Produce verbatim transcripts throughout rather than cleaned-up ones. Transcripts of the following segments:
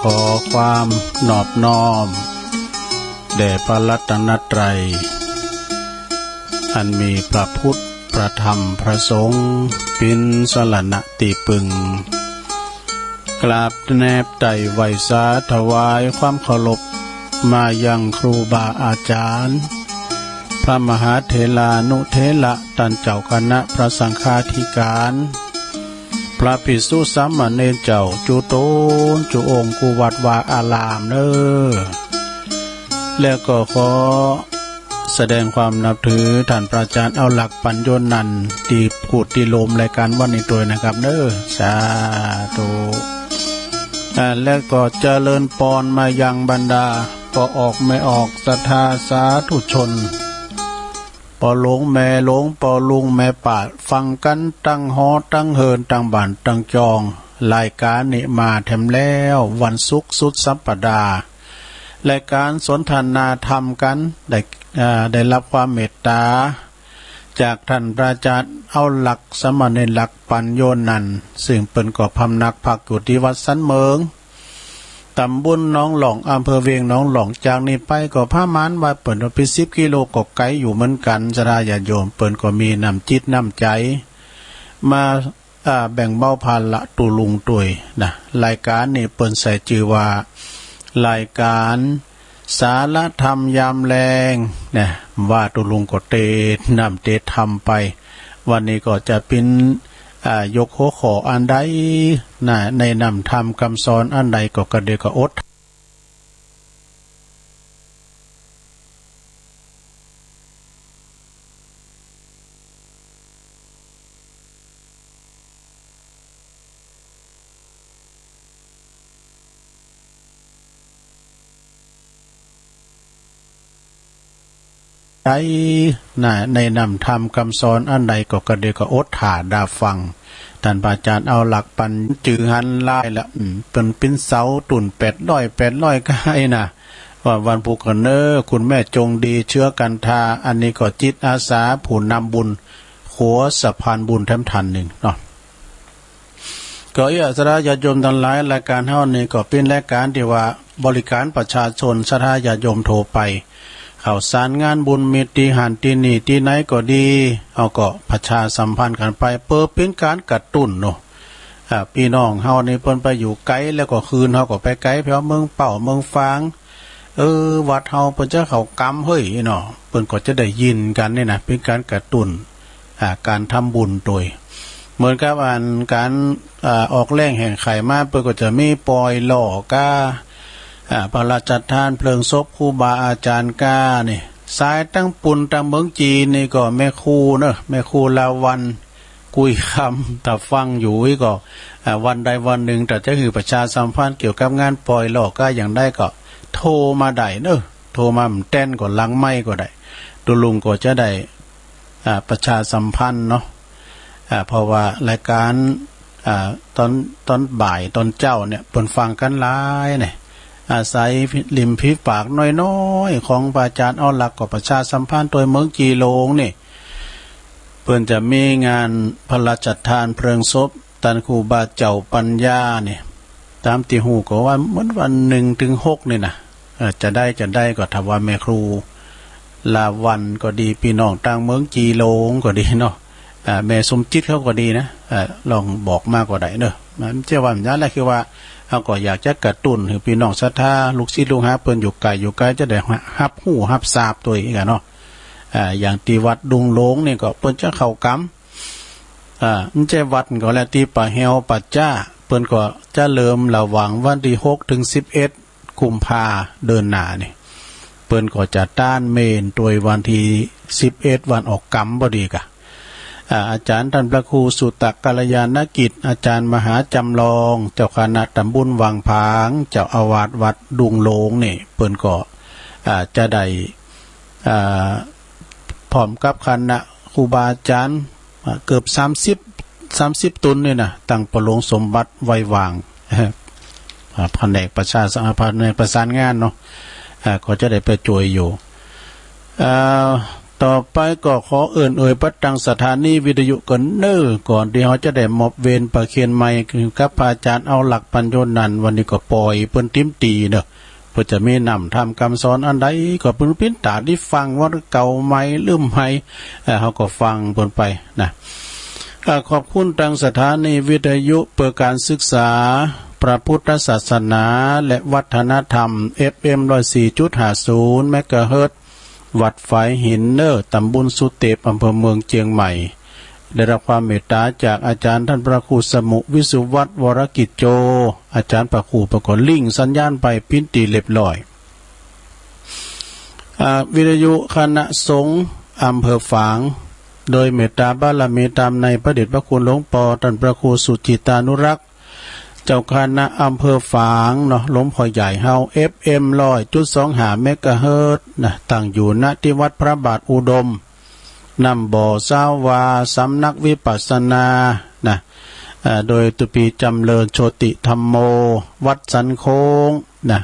ขอความนอบน้อมแด่พระรัตนตรัย อันมีพระพุทธ พระธรรม พระสงฆ์ เป๋นสรณะตี้ปึง กราบแนบไต่ไหว้สาถวายความเคารพมายังครูบาอาจารย์ พระมหาเถรานุเถระ ต้านเจ้าคณะพระสังฆาธิการ พระภิกษุสามเณรเจ้า จุ๊ตนจุ๊องค์ กู้วัดวาอารามเน้อ แล้วก็ขอแสดงความนับถือต้านพระอาจารย์เอาหลัก ปัญโญนันท์ ตี้กู้ตี้โฮมรายก๋านวันนี้ตวยนะครับเน้อ สาธุ อ่า แล้วก็เจริญปอนมายังบรรดาป้อออกแม่ออก ศรัทธาสาธุชน ป้อหลวงแม่หลวง ป้อลุงแม่ป้า ฟังกั๋นตังหอตังเฮือน ตังบ้านตังจอง รายก๋านนี้มาแถมแล้ว วันศุกร์สุดสัปดาห์ รายก๋านสนทนาธรรมกั๋น ได้ อ่า ได้ฮับความเมตต๋าจากต้านพระอาจารย์เอาหลัก สามเณรหลัก ปัญโญนันท์ ซึ่งเปิ้นก็พำนักพักอยู่ตี้วัดสันเหมิง ต๋ำบลหนองหล่อง อำเภอเวียงหนองหล่อง จากนี้ไปก็ประมาณว่าเปิ้นว่าเป๋นสิบกิโล ก็ไก๋อยู่เหมือนกั๋น ศรัทธาญาติโยม เปิ้นก็มีน้ำจิตน้ำใจ๋มา อ่า แบ่งเบาภาระตุ๊ลุงตวยนะ รายก๋านนี้เปิ้นใส่จื้อว่า รายก๋านสารธรรมยามแลงนะ ว่าตุ๊ลุงก็เตศน์น้ำเตศน์ธรรมไป วันนี้ก็จะเป๋น อ่า ยกหัวข้ออันใดนะ แนะนำธรรมกำสอนอันใดก็กระเดียวก็อด ใดนะ แนะนำธรรมกำสอนอันใดก็กระเดียวก็อดถ่าดาฟัง ต้านพระอาจารย์เอาหลักปัญ จื้อหันลายละ อืม เปิ้นเป๋นเสาตุ๊นแปดร้อย แปดร้อย ก้ายนะ ว่าวันพูกเน้อ คุณแม่จงดี เชื้อกันทา อันนี้ก็จิตอาสาผู้นำบุญ ขัวสะพานบุญแถมท่านนึ่งเนาะ ก็เอี้ย ศรัทธาญาติโยมตังหลาย รายก๋านเฮานี่ก็เป๋นรายก๋านตี้ว่าบริก๋านประชาชน ศรัทธาญาติโยมทั่วไป ข่าวสารงานบุญมีตี้หั้นตี้นี่ตี้ไหนก็ดี เฮาก็ประชาสัมพันธ์กั๋นไป เปื้อเป๋นก๋านกระตุ้นเนาะ อ่า ปี้น้องเฮานี่เปิ้นไปอยู่ไก๋ แล้วก็คืนเฮาก็ไปไก๋ แถวเมืองเป้า เมืองฝาง เออ วัดเฮาเปิ้นจะเข้ากำเฮ้ยเนาะ เปิ้นก็จะได้ยินกั๋นนี่นะ เป๋นก๋านกระตุ้น อ่า ก๋านทำบุญตวย เหมือนกับอันก๋าน อ่า ออกแฮงแห่งใค่มา เปิ้นก็จะมีปอยหล่อก้า อ่า พระราชทานเพลิงศพครูบาอาจารย์ก้านี่ สายตังปู๊นตังเมืองจีนนี่ก็แม่ครูเนาะ แม่ครูลาวัณย์ กุยคำ ถ้าฟังอยู่อี้ก็ อ่า วันใดวันนึ่ง ถ้าจะหื้อประชาสัมพันธ์เกี่ยวกับงานปอยหล่อก้าอย่างใดก็โทรมาได้เนาะ โทรมาแต๊นก็หลังไมค์ก็ได้ ตุ๊ลุงก็จะได้ อ่า ประชาสัมพันธ์เนาะ อ่า เพราะว่ารายก๋าน อ่า ต๋อน ต๋อนบ่ายต๋อนเจ๊าเนี่ย เปิ้นฟังกั๋นหลายเนี่ย อาศัยริมฝีปากน้อยๆ ของพระอาจารย์เอาหลักก็ประชาสัมพันธ์ตวย เมืองจีหลงนี่ เปิ้นจะมีงานพระราชทานเพลิงศพต้านครูบาเจ้าปัญญานี่ ต๋ามตี้ฮู้ก็ว่าเหมือนวันนึ่งเถิงหกนี่นะ เออ จะได้ จะได้ก็ถ้าว่าแม่ครูลาวัณย์ก็ดี ปี้น้องตางเมืองจีหลงก็ดีเนาะ อ่า แม่สมจิตเขาก็ดีนะ อ่า ลองบอกมาก็ได้เนาะ มันจะว่าอย่างนั้นแหละ คือว่าเฮาก็อยากจะกระตุ้นหื้อปี้น้องศรัทธา ลูกศิษย์ลูกหาเปิ้นอยู่ไก๋อยู่ใก้ จะได้ฮับฮู้ฮับทราบตวยกั๋นเนาะ อ่า อย่างตี้วัดดุงหลงนี่ก็เปิ้นจะเข้ากำ อ่า มันจะวัดก็แล้ว ตี้ป่าแฮวป่าจ๊า เปิ้นก็จะเริ่มระหว่างวันตี้หกเถิงสิบเอ็ดกุมภาเดือนหน้านี่ เปิ้นก็จะต้านเมรุตวยวันตี้สิบเอ็ด วันออกกำพอดีก่ะ อ่า อาจ๋ารย์ต้านพระครูสุตตะกัลยาณกิจ อาจ๋ารย์มหาจ๋ำลอง เจ้าคณะต๋ำบลวังผาง เจ้าอาวาสวัดดุงหลงนี่ เปิ้นก็ อ่า จะได้ อ่า พร้อมกับคณะครูบาอาจ๋ารย์ อ่า เกือบสามสิบ สามสิบต๋นนี่นะ ตังป้อหลวงสมบัติ ไว้วาง อ่า แผนกประชาสัม แผนกประสานงานเนาะ อ่า ก็จะได้ไปจ้วยอยู่ อ่า ต่อไปก็ขอเอิ้นเอ่ยไปตังสถานีวิทยุก่อนเน่อ ก่อนตี้เฮาจะได้มอบเวรประเคนไมค์กับพระอาจารย์เอาหลักปัญโยชน์นั้น วันนี้ก็ป่อยเปิ้นเต็มตี้เน่อ เปิ้นจะมีนำธรรมกำสอนอันใดก็เปิ้นปิ้นต๋าได้ฟังว่าเก่าใหม่ลืมใหม่ เอ่อ เฮาก็ฟังเปิ้นไปนะ เอ่อ ขอบคุณตังสถานีวิทยุเพื่อการศึกษาพระพุทธศาสนาและวัฒนธรรม เอฟเอ็ม ร้อยสี่จุดห้าศูนย์ เมกะเฮิรตซ์ วัดฝายหินเน่อ ตำบลสุเตป อำเภอเมืองเจียงใหม่ ได้รับความเมตตาจากอาจารย์ท่านพระครูสมุ วิสุวัฒน์ วรกิจโจ อาจารย์พระครูเปิ้นก็ลิงก์สัญญาณไปปิ้นตี้เรียบร้อย อ่า วิทยุคณะสงฆ์อำเภอฝาง โดยเมตตาบารมีตามในพระเดชพระคุณหลวงป้อท่านพระครูสุจิตตานุรักษ์ เจ้าคณะอำเภอฝางเนาะ หลวงพ่อใหญ่เฮา เอฟเอ็ม ร้อยจุดสองห้า เมกะเฮิรตซ์นะ ตั้งอยู่ ณ ที่วัดพระบาทอุดม น้ำบ่อซาวา สำนักวิปัสสนานะ เอ่อ โดยตุปี๋จำเริญโชติธัมโม วัดสันโค้งนะ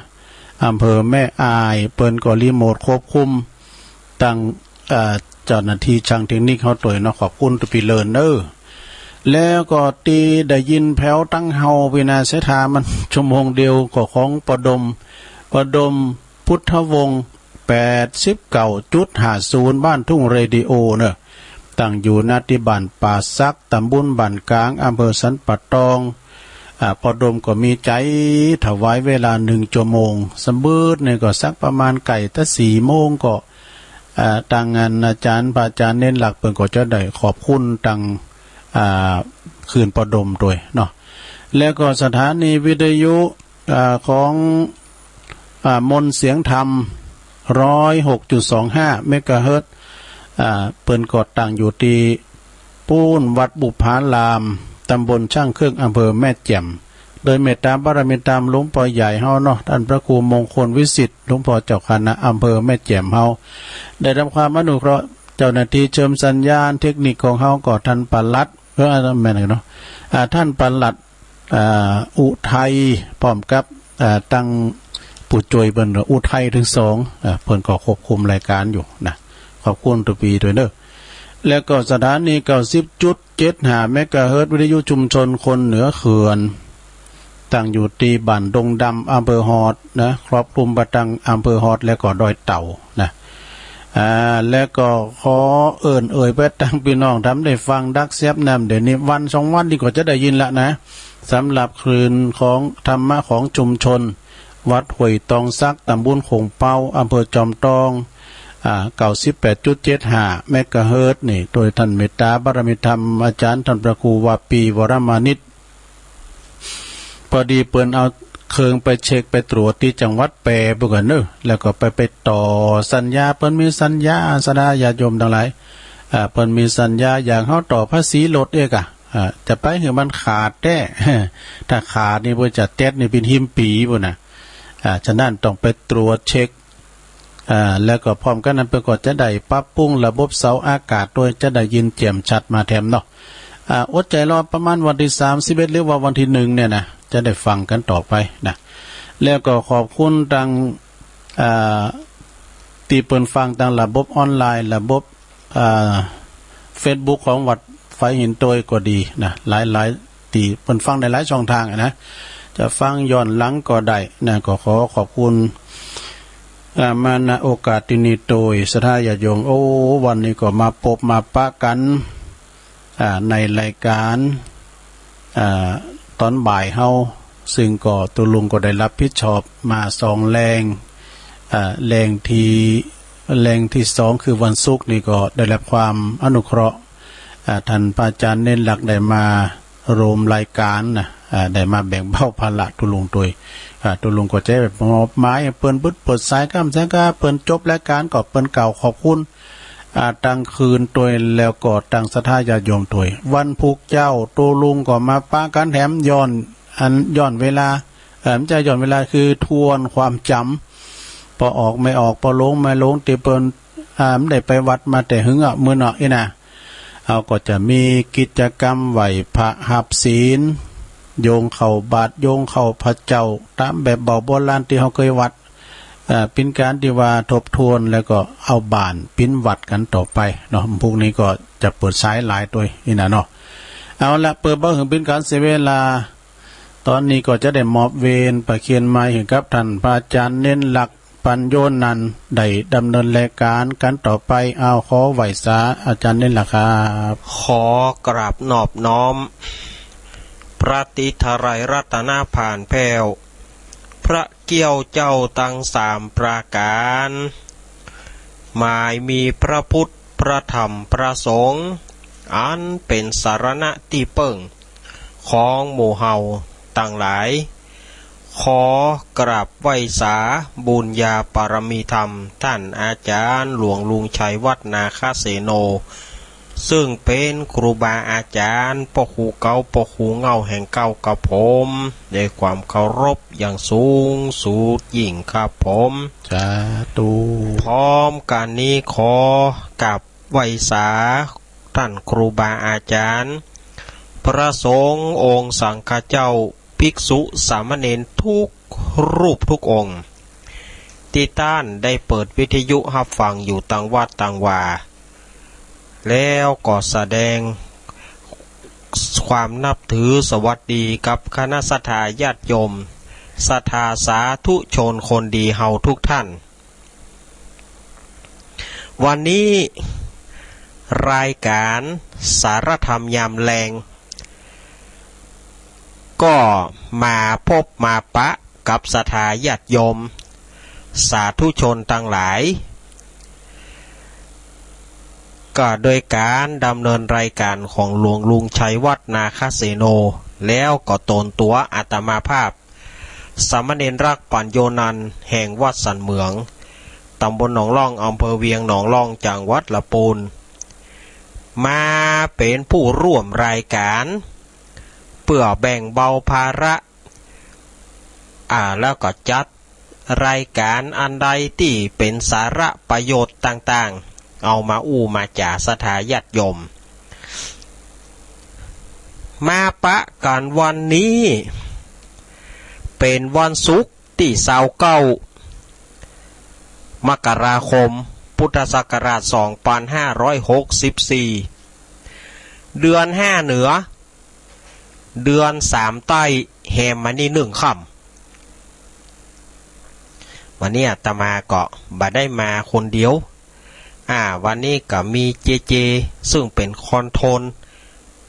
อำเภอแม่อาย เปิ้นก็รีโมทควบคุม ตัง เอ่อ เจ้าหน้าตี้ช่างเทคนิคเฮาตวยเนาะ ขอบคุณตุปี๋เลินเน่อ แล้วก็ตี้ได้ยินแผวตังเฮาปี้นา เสถามันชั่วโมงเดียวก็ของป้อดม ป้อดม พุทธวงศ์ แปดสิบเก้าจุดห้าศูนย์ บ้านทุ่งเรดิโอเน่อ ตั้งอยู่ ณ ที่บ้านป่าสัก ตำบลบ้านกลาง อำเภอสันป่าตอง อ่า ป้อดมก็มีใจ๋ถวายเวลาหนึ่งชั่วโมง สะบึดนี่ก็สักประมาณใก้ตะสี่โมงก็ อ่า ตังอันอาจ๋ารย์ พระอาจ๋ารย์เณรหลักเปิ้นก็จะได้ขอบคุณตัง อ่า คืนป้อดมตวยเนาะ แล้วก็สถานีวิทยุ อ่า ของ อ่า มนต์เสียงธรรม ร้อยหกจุดสองห้า เมกะเฮิรตซ์ อ่า เปิ้นก็ตั้งอยู่ตี้ปู๊นวัดบุพาราม ตำบลช่างเครื่อง อำเภอแม่แจ่ม โดยเมตตาบารมีตามหลวงป้อใหญ่เฮาเนาะ ท่านพระครูมงคลวิสิทธิ์ หลวงป้อเจ้าคณะอำเภอแม่แจ่มเฮา ได้รับความอนุเคราะห์ เจ้าหน้าตี้เชิมสัญญาณเทคนิคของเฮาก็ท่านปลัด เออ แม่นเนาะ อ่า ท่านปลัด อ่า อุทัย พร้อมกับ อ่า ตังผู้จ้วยเปิ้น อุทัยทั้งสอง อ่า เปิ้นก็ควบคุมรายการอยู่นะ ขอบคุณตุปี๋ตวยเน่อ แล้วก็สถานี เก้าสิบจุดเจ็ดห้า เมกะเฮิรตซ์ วิทยุชุมชนคนเหนือเขื่อน ตั้งอยู่ตี้บ้านดงดำ อำเภอฮอดนะ ครอบคลุมไปตังอำเภอฮอดแล้วก็ดอยเต่านะ อ่า แล้วก็ขอเอิ้นเอ่ยไปตังปี้น้องตำได้ฟังดักแซบแหนม เดี๋ยวนี้วันสองวันนี้ก็จะได้ยินละนะ สำหรับคลื่นของธรรมะของชุมชน วัดห้วยตองสัก ตำบลโขงเป๊า อำเภอจอมตอง อ่า เก้าสิบแปดจุดเจ็ดห้า เมกะเฮิรตซ์นี่ โดยท่านเมตตาบารมีธรรม อาจ๋ารย์ท่านพระครูวาปี วรมานิต พอดีเปิ้นเอาเครื่องไปเช็คไปตรวจตี้จังหวัดแป้ปุ้นก่อเน่อ แล้วก็ไป ไปต่อสัญญา เปิ้นมีสัญญา ศรัทธาญาติโยมตังหลาย อ่า เปิ้นมีสัญญาอย่างเฮาต่อภาษีรถเอกอะ อ่า จะไปหื้อมันขาดแต๊ ถ้าขาดนี่เปิ้นจะแต๊ดนี่เป๋นหิ้มปี๋ปุ้นนะ อ่า ฉะนั้นต้องไปตรวจเช็ค อ่า แล้วก็พร้อมกั๋นนั้นเปิ้นก็จะได้ปรับปรุงระบบเสาอากาศตวย จะได้ยินแจ่มชัดมาแถมเนาะ อ่า อดใจ๋รอประมาณวันตี้สามสิบเอ็ด หรือว่าวันตี้หนึ่งเนี่ยนะ จะได้ฟังกั๋นต่อไปนะ แล้วก็ขอบคุณตัง อ่า ตี้เปิ้นฟังตังระบบออนไลน์ ระบบ อ่า เฟซบุ๊กของวัดฝายหินตวยก็ดีนะ หลายๆ ตี้เปิ้นฟังในหลายช่องทางอะนะ จะฟังย้อนหลังก็ได้นะ ก็ขอขอบคุณ อ่า มา ณ โอกาสตี้นี้ตวย ศรัทธาญาติโยม โอ้ วันนี้ก็มาปบมาปะกั๋น อ่า ในรายก๋าน อ่า ต๋อนบ่ายเฮา ซึ่งก็ตุ๊ลุงก็ได้รับผิดชอบมาสองแฮง อ่า แฮงตี้ แฮงตี้สองคือวันศุกร์นี่ก็ได้รับความอนุเคราะห์ อ่า ท่านพระอาจ๋ารย์เณรหลักได้มาร่วมรายก๋านนะ อ่า ได้มาแบ่งเบาภาระตุ๊ลุงตวย อ่า ตุ๊ลุงก็จะแบบมอบหมายเปิ้น เปิ้นเปิดสายกำ สายกา เปิ้นจบรายก๋านก็เปิ้นกล่าวขอบคุณ อ่า ตังคลื่นตวย แล้วก็ตังศรัทธาญาติโยมตวย วันพุธเจ๊าตุ๊ลุงก็มาปะกั๋นแถม ย้อน อัน ย้อนเวลา เอ่อ บ่ใจ้ย้อนเวลา คือทวนความจ๋ำ ป้อออกแม่ออก ป้อหลงแม่หลง ตี้เปิ้น อ่า บ่ได้ไปวัดมาแต่หึงอะ มื้อเนาะ อี้นะ เฮาก็จะมีกิจก๋รรมไหว้พระฮับศีล โยงข้าวบาตร โยงข้าวพระเจ้า ต๋ามแบบเบาโบราณตี้เฮาเกยวัด เอ่อ เป๋นก๋านตี้ว่าทบทวนแล้วก็เอาบ้านเป๋นวัดกั๋นต่อไปเนาะ พรุ่งนี้ก็จะเปิดสายหลายตวยอี้นะเนาะ เอาละ เปื้อบ่หื้อเป๋นก๋านเสียเวลา ต๋อนนี้ก็จะได้มอบเวนประเคนไมค์หื้อกับต้านพระอาจ๋ารย์เณรลักษณ์ ปัญโญนันท์ ได้ดำเนินรายก๋านกั๋นต่อไป เอา ขอไหว้สาอาจ๋ารย์เณรลักษณ์ครับ ขอกราบนอบน้อม พระตรีไตรรัตนผาลแผ้ว พระเกี้ยวเจ้าตังสามประก๋าน หมายมีพระพุทธ พระธรรม พระสงฆ์ อันเป๋นสรณะตี้เปิ้ง ของหมู่เฮาตังหลาย ขอกราบไหว้สาบุญญาปารมีธรรมต้านอาจ๋ารย์หลวงลุงชัยวัฒน์นาคเสโน ซึ่งเป๋นครูบาอาจ๋ารย์ป้อครูเก๊าป้อครูเหง้าแห่งเก๊ากับผม ด้วยความเคารพอย่างสูงสุดยิ่งครับผม สาธุ พร้อมกั๋นนี้ขอกราบไหว้สาต้านครูบาอาจ๋ารย์ พระสงฆ์องค์สังฆเจ้า ภิกษุสามเณรกู้รูปกู้องค์ ตี้ต้านได้เปิดวิทยุฮับฟังอยู่ตางวัดตางวา แล้วก็แสดงความนับถือสวัสดีกับคณะศรัทธาญาติโยม ศรัทธาสาธุชนคนดีเฮากู้ต้าน วันนี้รายก๋านสารธรรมยามแลง ก็มาพบมาปะกับศรัทธาญาติโยม สาธุชนตังหลาย ก็โดยก๋านดำเนินรายก๋านของหลวงลุงชัยวัฒน์นาคเสโน แล้วก็ตนตั๋วอาตมาภาพ สามเณรลักษณ์ ปัญโญนันท์ แห่งวัดสันเหมือง ต๋ำบลหนองล่อง อำเภอเวียงหนองล่อง จังหวัดละปูน มาเป๋นผู้ร่วมรายก๋าน เปื้อแบ่งเบาภาระ อ่า แล้วก็จัดรายก๋านอันใดตี้เป๋นสาระประโยชน์ต่างๆ เอามาอู้มาจ๋าศรัทธาญาติโยม มาปะกั๋นวันนี้ เป๋นวันศุกร์ตี้ซาวเก้า มกราคม พุทธศักราช สองปันห้าร้อยหกสิบสี่ เดือนห้าเหนือ เดือนสามใต้ แฮมมานี่นึ่งค่ำ วันนี้อาตมาก็บ่ได้มาคนเดียว อ่า วันนี้ก็มีเจเจ ซึ่งเป๋นคอนโทรล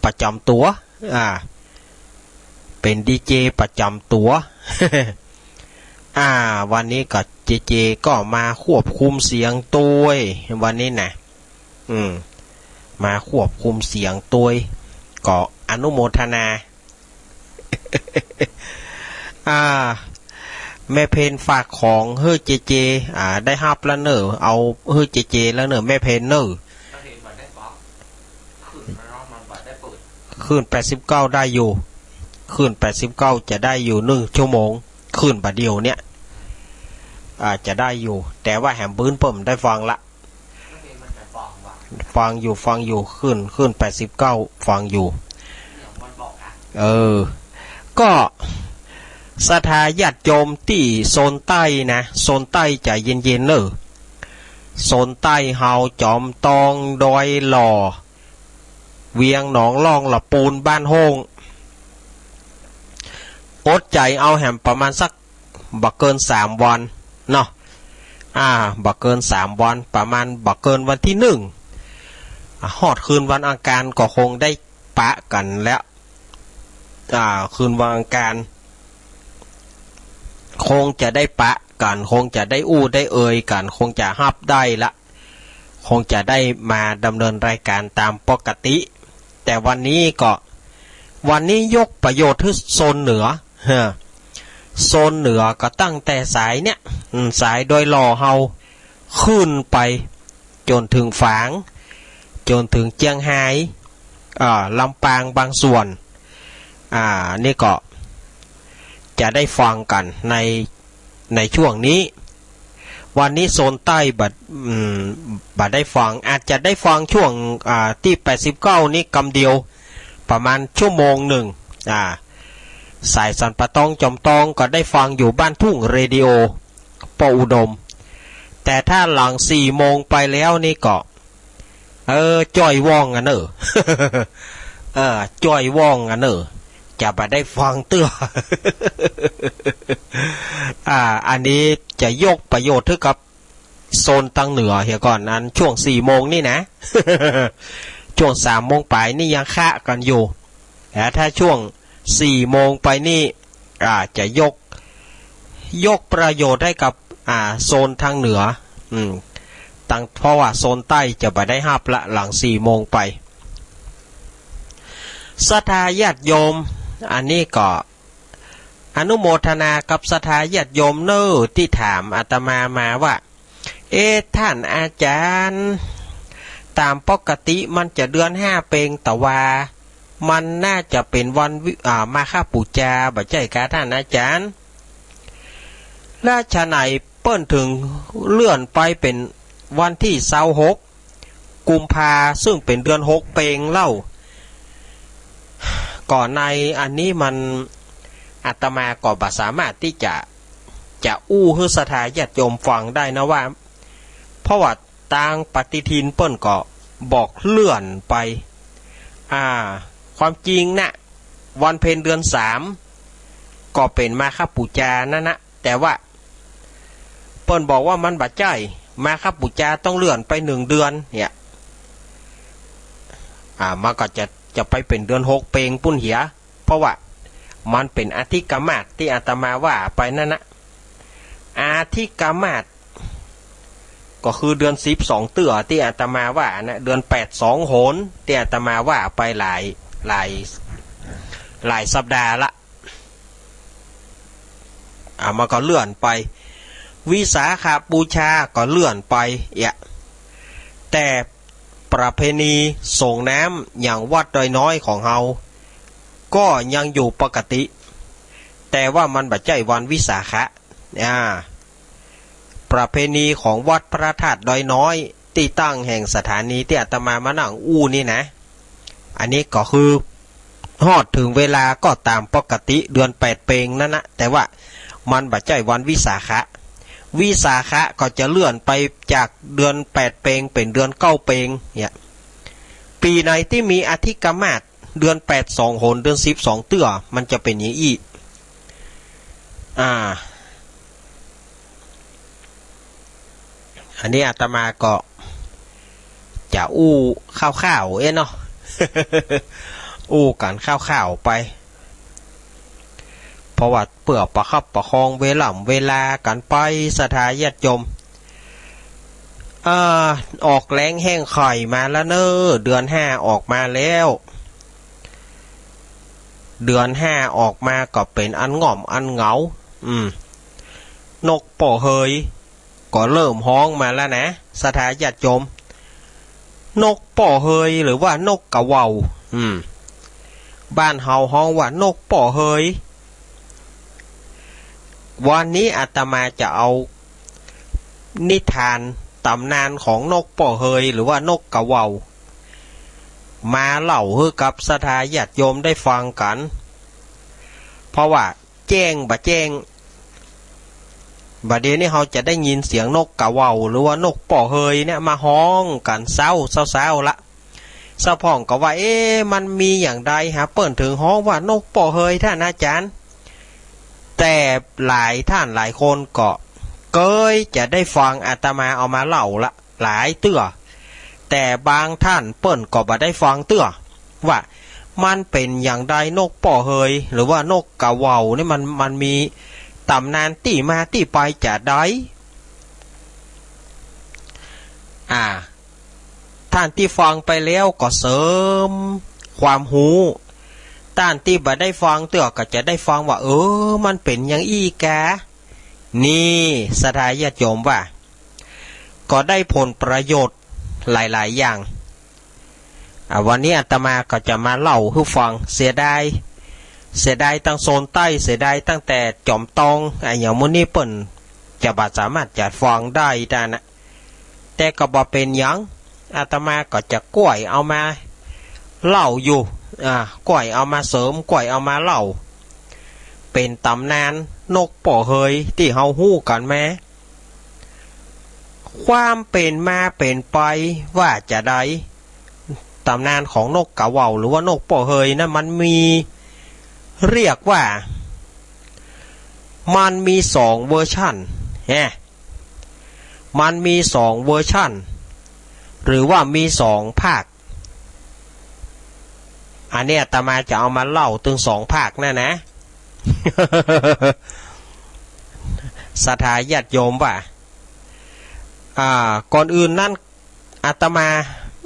ประจ๋ำตั๋ว อ่า เป๋นดีเจประจ๋ำตั๋ว อ่า วันนี้ก็เจเจก็มาควบคุมเสียงตวย วันนี้นะ อืม มาควบคุมเสียงตวย ก็อนุโมทนา อ่า แม่เพนฝากของหื้อเจเจ อ่า ได้ฮับแล้วเน่อ เอาหื้อเจเจแล้วเน่อ แม่เพนเน่อ คลื่นแปดสิบเก้าได้อยู่ คลื่นแปดสิบเก้าจะได้อยู่นึ่งชั่วโมง คลื่นบ่าเดี่ยวเนี่ย อ่า จะได้อยู่ แต่ว่าแหมปื๊นเปิ้นได้ฟังละ ฟังอยู่ ฟังอยู่ คลื่น คลื่นแปดสิบเก้า ฟังอยู่ เออ ก็ศรัทธาญาติโยมตี้โซนใต้นะ โซนใต้ใจ๋เย็นๆ เน่อ โซนใต้เฮา จอมตอง ดอยหล่อ เวียงหนองล่อง ละปูน บ้านโฮ่ง อดใจ๋เอาแหมประมาณสัก บ่เกินสามวันเนาะ อ่า บ่เกินสามวัน ประมาณบ่เกินวันตี้นึ่ง อ่า ฮอดคืนวันอังคารก็คงได้ปะกั๋นแล้ว อ่า คืนวันอังคาร คงจะได้ปะกั๋น คงจะได้อู้ได้เอ่ยกั๋น คงจะฮับได้ละ คงจะได้มาดำเนินรายก๋านต๋ามปกติ แต่วันนี้ก็ วันนี้ยกประโยชน์หื้อโซนเหนือ ฮะ โซนเหนือก็ตั้งแต่สายเนี่ย อืม สายดอยหล่อเฮา ขึ้นไปจ๋นเถิงฝาง จ๋นเถิงเจียงฮาย อ่า ลำปางบางส่วน อ่า นี่ก็จะได้ฟังกั๋นใน ในช่วงนี้ วันนี้โซนใต้บ่ อืม บ่ได้ฟัง อาจจะได้ฟังช่วง อ่า ตี้แปดสิบเก้านี้กำเดียว ประมาณชั่วโมงนึ่ง อ่า สายสันป่าตอง จอมตอง ก็ได้ฟังอยู่บ้านทุ่งเรดิโอ ป้ออุดม แต่ถ้าหลังสี่โมงไปแล้วนี่ก็ เออ จ้อยว่องอะเน่อ เออ จ้อยว่องอะเน่อ จะบ่ได้ฟังเตื้อ อ่า อันนี้จะยกประโยชน์หื้อกับโซนตางเหนือเหียก่อน อันช่วงสี่โมงนี่นะ ช่วงสามโมงป๋ายนี่ยังคะกั๋นอยู่ แต่ถ้าช่วงสี่โมงไปนี่ อ่า จะยก ยกประโยชน์หื้อกับ อ่า โซนตางเหนือ อืม ตาง เพราะว่าโซนใต้จะบ่ได้ฮับละ หลังสี่โมงไป ศรัทธาญาติโยม อันนี้ก็อนุโมทนากับศรัทธาญาติโยมเน่อ ตี้ถามอาตมามาว่า เอ๊ะ ต้านอาจ๋ารย์ ต๋ามปกติมันจะเดือนห้าเป๋ง แต่ว่ามันน่าจะเป๋นวันวิ อ่า มาฆบู๋จา บ่ใจ้กาต้านอาจ๋ารย์ แล้วฉะไหนเปิ้นถึงเลื่อนไปเป๋นวันตี้ซาวหก กุมภา ซึ่งเป๋นเดือนหกเป๋งเล่า ก็ในอันนี้มัน อาตมาก็บ่สามารถตี้จะ จะอู้หื้อศรัทธาญาติโยมฟังได้นะว่า เพราะว่าตางปฏิทินเปิ้นก็บอกเลื่อนไป อ่า ความจริงนะ วันเพ็ญเดือนสาม ก็เป๋นมาฆบู๋จานั่นนะ แต่ว่าเปิ้นบอกว่ามันบ่ใจ้ มาฆบู๋จาต้องเลื่อนไปหนึ่งเดือนเนี่ย อ่า มันก็จะ จะไปเป๋นเดือนหกเป๋งปู้นเหีย เพราะว่ามันเป๋นอาทิกมาสตี้อาตมาว่าไปนั่นนะ อาทิกมาสก็คือเดือนสิบสองเตื้อตี้อาตมาว่านะ เดือนแปดสองหนตี้อาตมาว่าไปหลาย หลาย หลายสัปดาห์ละ อ่า มันก็เลื่อนไป วิสาขบูชาก็เลื่อนไปเอีย แต่ประเพณีส่งน้ำอย่างวัดดอยน้อยของเฮา ก็ยังอยู่ปกติ แต่ว่ามันบ่ใจ้วันวิสาขะ อ่า ประเพณีของวัดพระธาตุดอยน้อย ตี้ตั้งแห่งสถานีตี้อาตมามานั่งอู้นี่นะ อันนี้ก็คือ ฮอดเถิงเวลาก็ต๋ามปกติเดือนแปดเป๋งนั่นนะ แต่ว่ามันบ่ใจ้วันวิสาขะ วิสาขะก็จะเลื่อนไปจากเดือนแปดเป๋งเป๋นเดือนเก้าเป๋งเนี่ย ปี๋ไหนตี้มีอาทิกมาสเดือนแปดสองหน เดือนสิบสองเตื้อ มันจะเป๋นอย่างอี้ อ่า อันนี้อาตมาก็จะอู้คร่าวๆ เอ๊ะเนาะ อู้กั๋นคร่าวๆ ไป เพราะว่าเปื้อประคับประคองเวล่ำเวลากั๋นไป ศรัทธาญาติโยม อ่า ออกแล้งแห้งไข่มาแล้วเน่อ เดือนห้าออกมาแล้ว เดือนห้าออกมาก็เป๋นอันง่อมอันเหงา อืม นกป้อเฮยก็เริ่มฮ้องมาแล้วนะ ศรัทธาญาติโยม นกป้อเฮยหรือว่านกกะเหว่า อืม บ้านเฮาฮ้องว่านกป้อเฮย วันนี้อาตมาจะเอานิทานต๋ำนานของนกป้อเฮยหรือว่านกกะเหว่า มาเล่าหื้อกับศรัทธาญาติโยมได้ฟังกั๋น เพราะว่าแจ้งบ่แจ้ง บ่าเดี่ยวนี้เฮาจะได้ยินเสียงนกกะเหว่าหรือว่านกป้อเฮยเนี่ยมาฮ้องกั๋นเซ้า เซ้าๆ ละ เซ้าพ่องก็ว่า เอ๊ะ มันมีอย่างใดหาเปิ้นเถิงฮ้องว่านกป้อเฮยต้านอาจ๋ารย์ แต่หลายต้านหลายคนก็เกยจะได้ฟังอาตมาเอามาเล่าละ หลายเตื้อ แต่บางต้านเปิ้นก็บ่ได้ฟังเตื้อ ว่ามันเป๋นอย่างใดนกป้อเฮย หรือว่านกกะเหว่านี่มัน มันมีต๋ำนานตี้มาตี้ไปจาใด อ่า ต้านตี้ฟังไปแล้วก็เสริมความฮู้ ต้านตี้บ่ได้ฟังเตื้อก็จะได้ฟังว่า เออ มันเป๋นอย่างอี้กา นี่ ศรัทธาญาติโยมว่า ก็ได้ผลประโยชน์หลายๆ อย่าง อ่า วันนี้อาตมาก็จะมาเล่าหื้อฟัง เสียดาย เสียดายตางโซนใต้ เสียดายตั้งแต่จอมตอง อะหยังหมู่นี้เปิ้นจะบ่สามารถจะฟังได้ต้านนะ แต่ก็บ่เป๋นหยัง อาตมาก็จะก้วยเอามาเล่าอยู่ อ่า ก้วยเอามาเสริม ก้วยเอามาเล่า เป๋นต๋ำนานนกป้อเฮยตี้เฮาฮู้กั๋นมา ความเป๋นมาเป๋นไปว่าจาใด ต๋ำนานของนกกาเว้าหรือว่านกป้อเฮยนั้นมันมี เรียกว่า มันมีสองเวอร์ชัน แฮะ มันมีสองเวอร์ชัน หรือว่ามีสองภาค อันนี้อาตมาจะเอามาเล่าตึงสองภาคนั่นนะ ศรัทธาญาติโยมว่า อ่า ก่อนอื่นนั้น อาตมา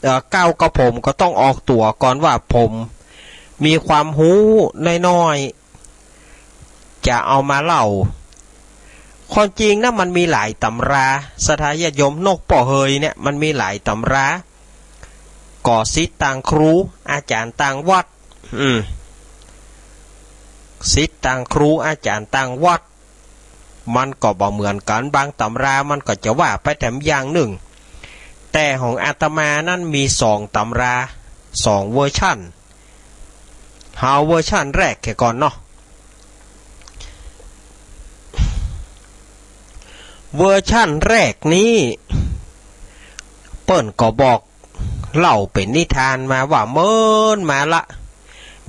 เอ่อ ก้าวกระผมก็ต้องออกตั๋วก่อนว่าผมมีความฮู้น้อยๆ จะเอามาเล่า ความจริงนะมันมีหลายต๋ำรา ศรัทธาญาติโยม นกป้อเฮยเนี่ยมันมีหลายต๋ำรา ก็ศิษย์ต่างครู อาจ๋ารย์ต่างวัด อืม ศิษย์ต่างครู อาจ๋ารย์ต่างวัด มันก็บ่เหมือนกั๋น บางต๋ำรามันก็จะว่าไปแถมอย่างนึ่ง แต่ของอาตมานั้นมีสองต๋ำรา สองเวอร์ชัน เอาเวอร์ชันแรกเสียก่อนเนาะ เวอร์ชันแรกนี้ เปิ้นก็บอกเล่าเป๋นนิทานมาว่าเมินมาละ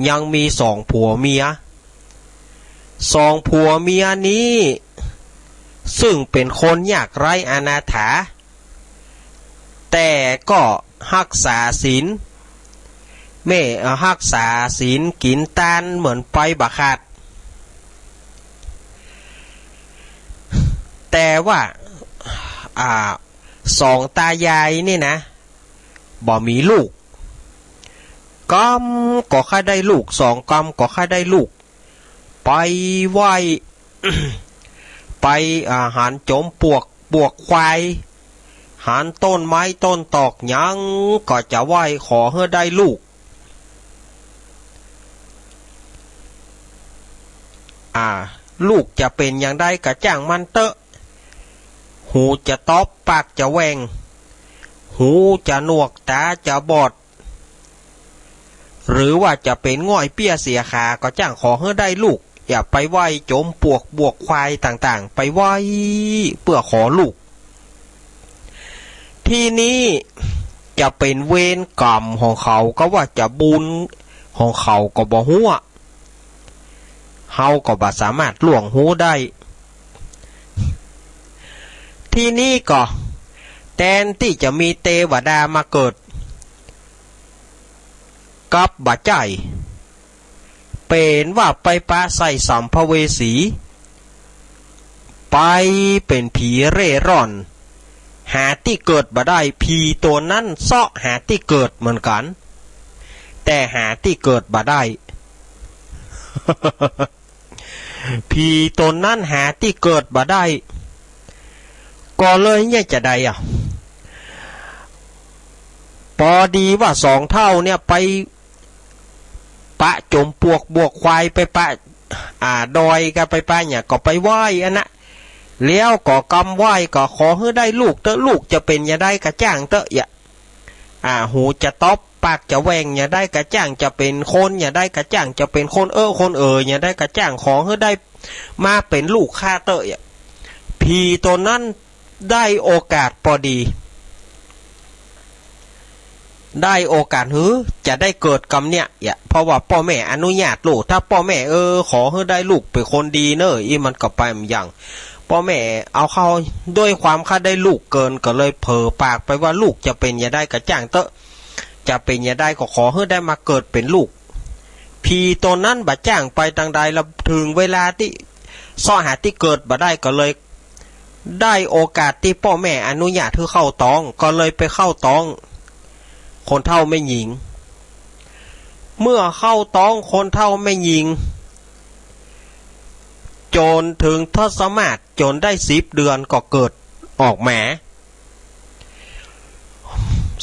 ยังมีสองผัวเมีย สองผัวเมียนี้ ซึ่งเป๋นคนยากไร้อนาถา แต่ก็ฮักษาศีล แม่ เอ่อ ฮักษาศีลกิ๋นตานเหมือนไปบ่ขาด แต่ว่า อ่า สองตายายนี่นะ บ่มีลูก กำก็ใค่ได้ลูก สองกำก็ใค่ได้ลูก ไปไหว้ ไป อ่า หันจอมปลวก ปลวกควาย หันต้นไม้ต้นตอกหยังก็จะไหว้ขอหื้อได้ลูก อ่า ลูกจะเป๋นอย่างใดก็จ้างมันเต๊อะ หูจะต๊อบ ปากจะแหว่ง หูจะหนวก ต๋าจะบอด หรือว่าจะเป๋นง่อยเปี้ยเสียขา ก็จ้างขอหื้อได้ลูก อย่าไปไหว้จอมปลวก ปลวกควายต่างๆ ไปไหว้เปื้อขอลูก ทีนี้จะเป๋นเวรก๋รรมของเขา ก็ว่าจะบุญของเขาก็บ่ฮู้ เฮาก็บ่สามารถล่วงฮู้ได้ ทีนี้ก็ แตนตี้จะมีเตวดามาเกิด กลับบ่ใจ้ เป๋นว่าไปปะใส่สัมภเวสี ไปเป๋นผีเร่ร่อน หาตี้เกิดบ่ได้ ผีตั๋วนั้นเซาะหาตี้เกิดเหมือนกั๋น แต่หาตี้เกิดบ่ได้ ผีต๋นนั้นหาตี้เกิดบ่ได้ ก็เลยเยียะจาใดอะ ปอดีว่าสองเฒ่าเนี่ยไปปะจ๋มปลวกบวกควาย ไปปะ อ่า ดอย ก็ไปปะเนี่ย ก็ไปไหว้อันนะ แล้วก็กำไหว้ ก็ขอหื้อได้ลูกเต๊อะ ลูกจะเป๋นอย่างใดก็จ้างเต๊อะ อย่า อ่า หูจะต๊อบ ปากจะแหว่ง อย่างใดก็จ้าง จะเป๋นคน อย่างใดก็จ้าง จะเป๋นคนเอ้อคนเอ๋อ อย่างใดก็จ้าง ขอหื้อได้มาเป๋นลูกข้าเต๊อะ อย่า ผีต๋นนั้นได้โอกาสปอดี ได้โอกาสหื้อจะได้เกิดกำเนี่ย อย่า เพราะว่าป้อแม่อนุญาตลูก ถ้าป้อแม่ เออ ขอหื้อได้ลูกเป๋นคนดีเน่อ อี้มันก็ไปบ่ยัง ป้อแม่เอาเข้า ด้วยความข้าได้ลูกเกิน ก็เลยเผลอปากไปว่าลูกจะเป๋นอย่างใดก็จ้างเต๊อะ จะเป๋นอย่างใดก็ขอหื้อได้มาเกิดเป๋นลูก ผีต๋นนั้นบ่จ้างไปตางใด แล้วเถิงเวลาตี้เซาะหาตี้เกิดบ่ได้ ก็เลยได้โอกาสตี้ป้อแม่อนุญาตหื้อเข้าต๊อง ก็เลยไปเข้าต๊องคนเฒ่าแม่ญิง เมื่อเข้าต๊องคนเฒ่าแม่ญิง จ๋นเถิงทศมาศ จ๋นได้สิบเดือนก็เกิดออกมา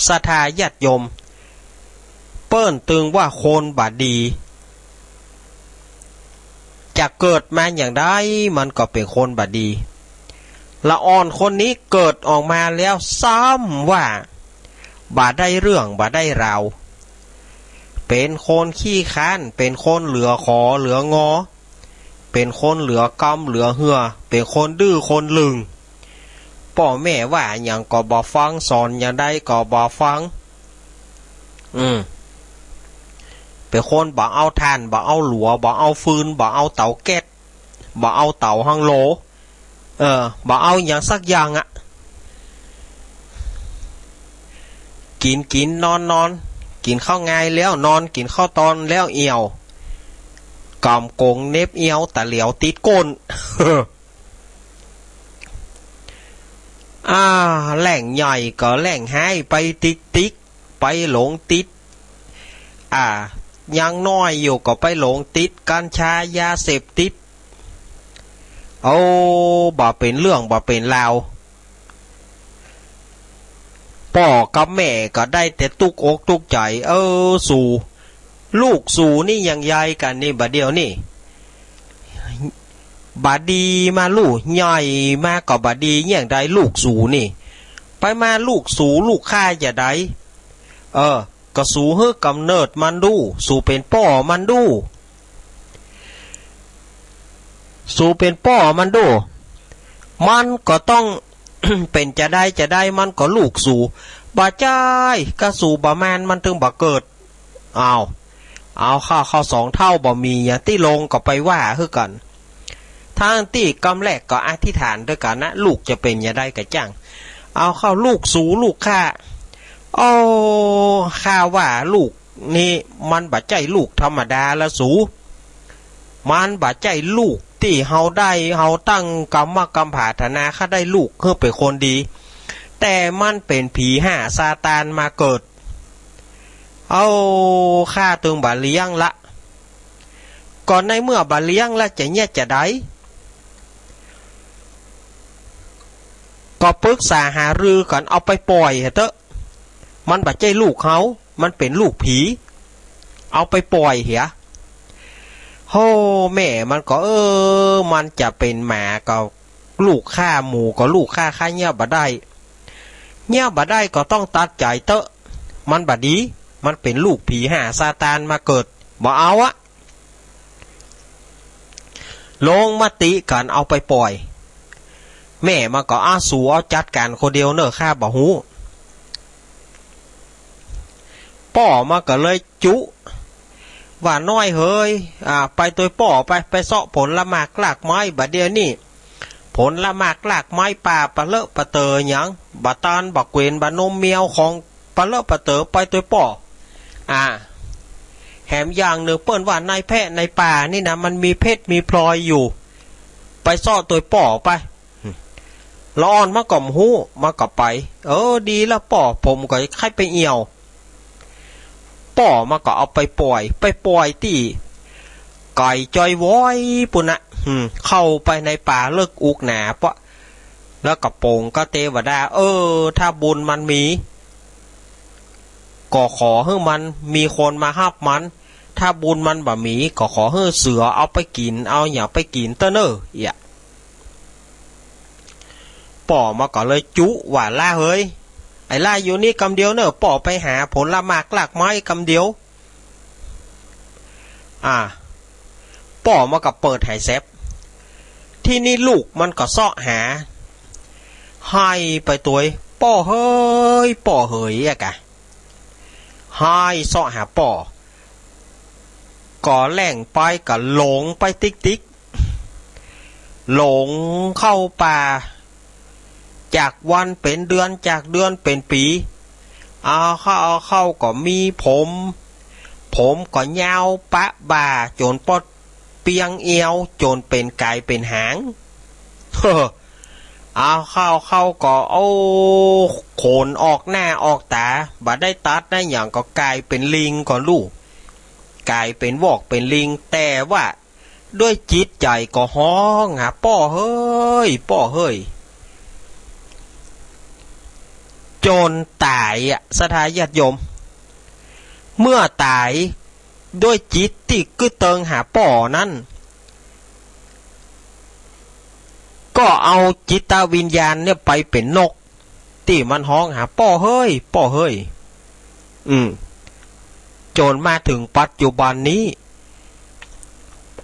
ศรัทธาญาติโยม เปิ้นตึงว่าคนบ่ดี จะเกิดมาอย่างใดมันก็เป๋นคนบ่ดี ละอ่อนคนนี้เกิดออกมาแล้วซ้ำว่าบ่ได้เรื่องบ่ได้ราว เป๋นคนขี้ค้าน เป๋นคนเหลือขอเหลืองอ เป๋นคนเหลือกำเหลือเหื่อ เป๋นคนดื้อคนลึง ป ป้อแม่ว่าหยังก็บ่ฟัง สอนหยังใดก็บ่ฟัง อืม เป๋นคนบ่เอาถ่าน บ่เอาหลัว บ่เอาฟืน บ่เอาเต๋าแก๊ส บ่เอาเต๋าฮังโหล เออ บ่เอาหยังสักอย่างอะ กิ๋นกิ๋น นอนนอน กิ๋นข้าวงายแล้วนอน กิ๋นข้าวตอนแล้วเอี่ยว ก๋ำก๋งเหน็บเอี่ยว ตะเหลียวติดก้น อ่า แหล่งใหญ่ก็แหล่งฮ้าย ไปติกติก ไปหลงติด อ่า ยังน้อยอยู่ก็ไปหลงติดกัญชายาเสพติด โอ้ บ่เป๋นเรื่องบ่เป๋นราว ป้อกับแม่ก็ได้แต่ตุ๊กอกตุ๊กใจ๋ เออ สู ลูกสูนี่ยังใหญ่กั๋นนี่บ่าเดี่ยวนี่ บ่าดีมาลู่ ใหญ่มาก็บ่าดีเยียะใด ลูกสูนี่ ไปมาลูกสูลูกข้าจะใด เออ ก็สูหื้อก๋ำเนิดมันดู สูเป๋นป้อมันดู สูเป๋นป้อมันดู มันก็ต้อง เป๋นจะใดจะใด มันก็ลูกสู บ่ใจ้ ก็สูบ่แม่น มันตึงบ่เกิด อ้าว เอาเข้า เข้าสองเต้าบ่มีอะ ตี้ลงก็ไปว่าหื้อกั๋น ทั้งตี้กำแรกก็อธิษฐานตวยกั๋นนะ ลูกจะเป๋นจะใดก็จ้าง เอาเข้าลูกสูลูกข้า โอ้ ข้าว่าลูกนี่มันบ่ใจ้ลูกธรรมดาละสู มันบ่ใจ้ลูกตี้เฮาได้ เฮาตั้งกำมะกำผาถนา ข้าได้ลูกหื้อเป๋นคนดี แต่มันเป๋นผีห้าซาตานมาเกิด เอา ข้าตึงบ่เลี้ยงละ ก็ในเมื่อบ่เลี้ยงละจะเยียะจะใด ก็ปรึกษาหารือกั๋น เอาไปป่อยเหียเต๊อะ มันบ่ใจ้ลูกเฮา มันเป๋นลูกผี เอาไปป่อยเหีย โฮ แม่มันก็ เออ มันจะเป๋นหมาก็ลูกข้า หมูก็ลูกข้า ข้าเยียะบ่ได้ เยียะบ่ได้ก็ต้องตัดใจ๋เต๊อะ มันบ่ดี มันเป๋นลูกผีห้าซาตานมาเกิด บ่เอาอะ ลงมติกั๋นเอาไปป่อย แม่มันก็ อ้า สูเอาจัดก๋านคนเดียวเน่อ ข้าบ่ฮู้ ป้อมันก็เลยจุ ว่าน้อยเหย อ่า ไปตวยป้อไป ไปเซาะผลหมากรากไม้ บ่าเดี่ยวนี้ ผลหมากรากไม้ป่าปะเลอะปะเต๋อหยัง บ่าตานบ่าเกวียนบ่านมแมวของปะเลอะปะเต๋อไปตวยป้อ อ่า แหมอย่างนึ่งเปิ้นว่านายแพะนายป่านี่นะ มันมีเพชรมีพลอยอยู่ ไปเซาะตวยป้อไป ละอ่อนมันก็บ่ฮู้ มันก็ไป เออ ดีละป้อ ผมก็ใค่ไปเอี่ยว ป้อมันก็เอาไปป่อย ไปป่อยตี้ไก๋จอยว้อยปุ้นนะ อืม เข้าไปในป่าเลิกอุกหนาเปาะ แล้วก็โป๋งกับเตวดา เออ ถ้าบุญมันมี ก็ขอหื้อมันมีคนมาฮับมัน ถ้าบุญมันบ่มี ก็ขอหื้อเสือเอาไปกิ๋น เอาหยังไปกิ๋นเต๊อะเน่อ เอี้ย ป้อมันก็เลยจุว่า หล้าเหย ไอ้หล้าอยู่นี่กำเดียวเน่อ ป้อไปหาผลหมากรากไม้กำเดียว อ่า ป้อมันก็เปิดหายแซบ ทีนี้ลูกมันก็เซาะหา ฮ้ายไปตวย ป้อเหย ป้อเหยอะกะ ฮ้ายเซาะหาป้อ ก็แล่งไปก็หลงไปติ๊กติ๊ก หลงเข้าป่า จากวันเป๋นเดือน จากเดือนเป๋นปี๋ เอาเข้า เอาเข้าก็มีผม ผมก็ยาวปะบ่าจ๋นปอดเปียงเอว จ๋นเป๋นก๋ายเป๋นหาง เอาเข้า เข้าก็ โอ้ ขนออกหน้าออกต๋า บ่ได้ตัดได้หยังก็ก๋ายเป๋นลิงก่อลูก ก๋ายเป๋นวอกเป๋นลิง แต่ว่า ด้วยจิตใจ๋ก็ฮ้องหาป้อเหย ป้อเหย จ๋นต๋ายอะ ศรัทธาญาติโยม เมื่อต๋ายด้วยจิตตี้กึ๊ดเติงหาป้อนั้น ก็เอาจิตวิญญาณเนี่ยไปเป๋นนก ตี้มันฮ้องหาป้อเหย ป้อเหย อืม จ๋นมาเถิงปัจจุบันนี้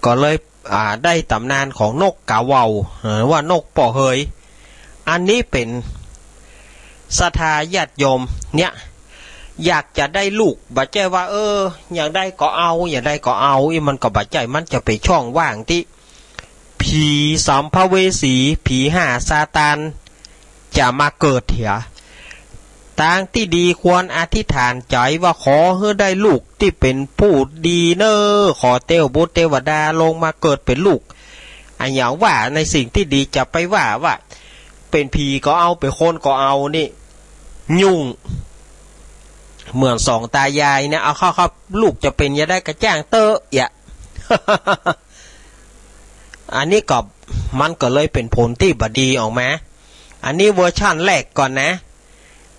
ก็เลย อ่า ได้ต๋ำนานของนกกาเว่า เอ่อ ว่านกป้อเหย อันนี้เป๋นศรัทธาญาติโยมเนี่ย อยากจะได้ลูก บ่ใจ้ว่า เออ อย่างใดก็เอา อย่างใดก็เอา อี้มันก็บ่ใจ้ มันจะเป๋นช่องว่างตี้ผีสัมภเวสี ผีฮ่าซาตาน จะมาเกิดเหีย ตางตี้ดีควรอธิษฐานใจ๋ว่า ขอหื้อได้ลูกตี้เป๋นผู้ดีเน่อ ขอเตวบุตรเตวดาลงมาเกิดเป๋นลูก อะหยังว่าในสิ่งตี้ดี จะไปว่า ว่าเป๋นผีก็เอา เป๋นคนก็เอานี่ ยุ่ง เหมือนสองตายายเนี่ย เอาเข้า เข้า ลูกจะเป๋นจะใดก็จ้างเต๊อะ เยียะ อันนี้ก็ มันก็เลยเป๋นผลตี้บ่ดีออกมา อันนี้เวอร์ชันแรกก่อนนะ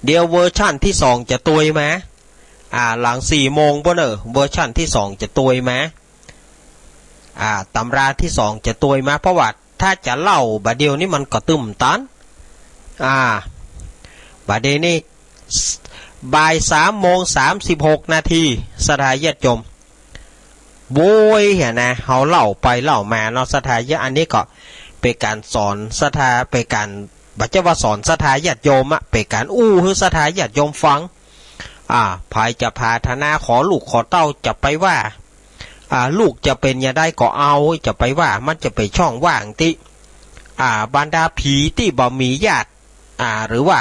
เดี๋ยวเวอร์ชันตี้สองจะตวยมา อ่า หลังสี่โมงปู้นเน่อ เวอร์ชันตี้สองจะตวยมา อ่า ตำราตี้สองจะตวยมา เพราะว่าถ้าจะเล่าบ่าเดี่ยวนี้มันก็ตึมตัน อ่า บ่าเดี่ยวนี้ บ่ายสามโมงสามสิบหกนาที ศรัทธาญาติโยม โว้ย เหียนะ เฮาเล่าไปเล่ามาเนาะ ศรัทธาญาติ อันนี้ก็เป๋นก๋านสอนศรัทธา เป๋นก๋าน บ่ใจ้ว่าสอนศรัทธาญาติโยมอะ เป๋นก๋านอู้หื้อศรัทธาญาติโยมฟัง อ่า ใผจะผาถนาขอลูกขอเต้า จะไปว่า อ่า ลูกจะเป๋นอย่างใดก็เอา จะไปว่า มันจะเป๋นช่องว่างตี้ อ่า บรรดาผีตี้บ่มีญาติ อ่า หรือว่า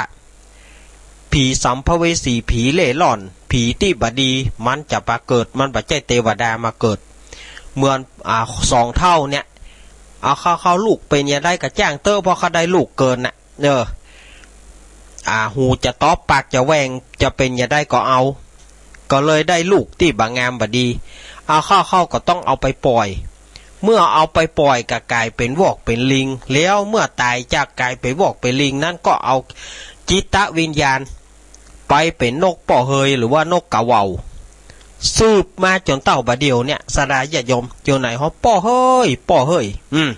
ผีสัมภเวสี ผีเร่ร่อน ผีตี้บ่ดี มันจะมาเกิด มันบ่ใจ้เตวดามาเกิด เหมือน อ่า สองเฒ่าเนี่ย เอาเข้า เข้า ลูกเป๋นอย่างใดก็จ้างเต๊อะ เพราะเขาได้ลูกเกินน่ะ เออ อ่า หูจะตอบ ปากจะแหว่ง จะเป๋นอย่างใดก็เอา ก็เลยได้ลูกตี้บ่งามบ่ดี เอาเข้า เข้า ก็ต้องเอาไปป่อย เมื่อเอาไปป่อยก็ก๋ายเป๋นวอกเป๋นลิง แล้วเมื่อต๋ายจากก๋ายเป๋นวอกเป๋นลิงนั้น ก็เอาจิตวิญญาณไปเป๋นนกป้อเฮย หรือว่านกกาเหว่า สืบมาจ๋นเต้าบ่าเดี่ยวเนี่ย ศรัทธาญาติโยม อยู่ไหนฮะ ป้อเฮย ป้อเฮย อืม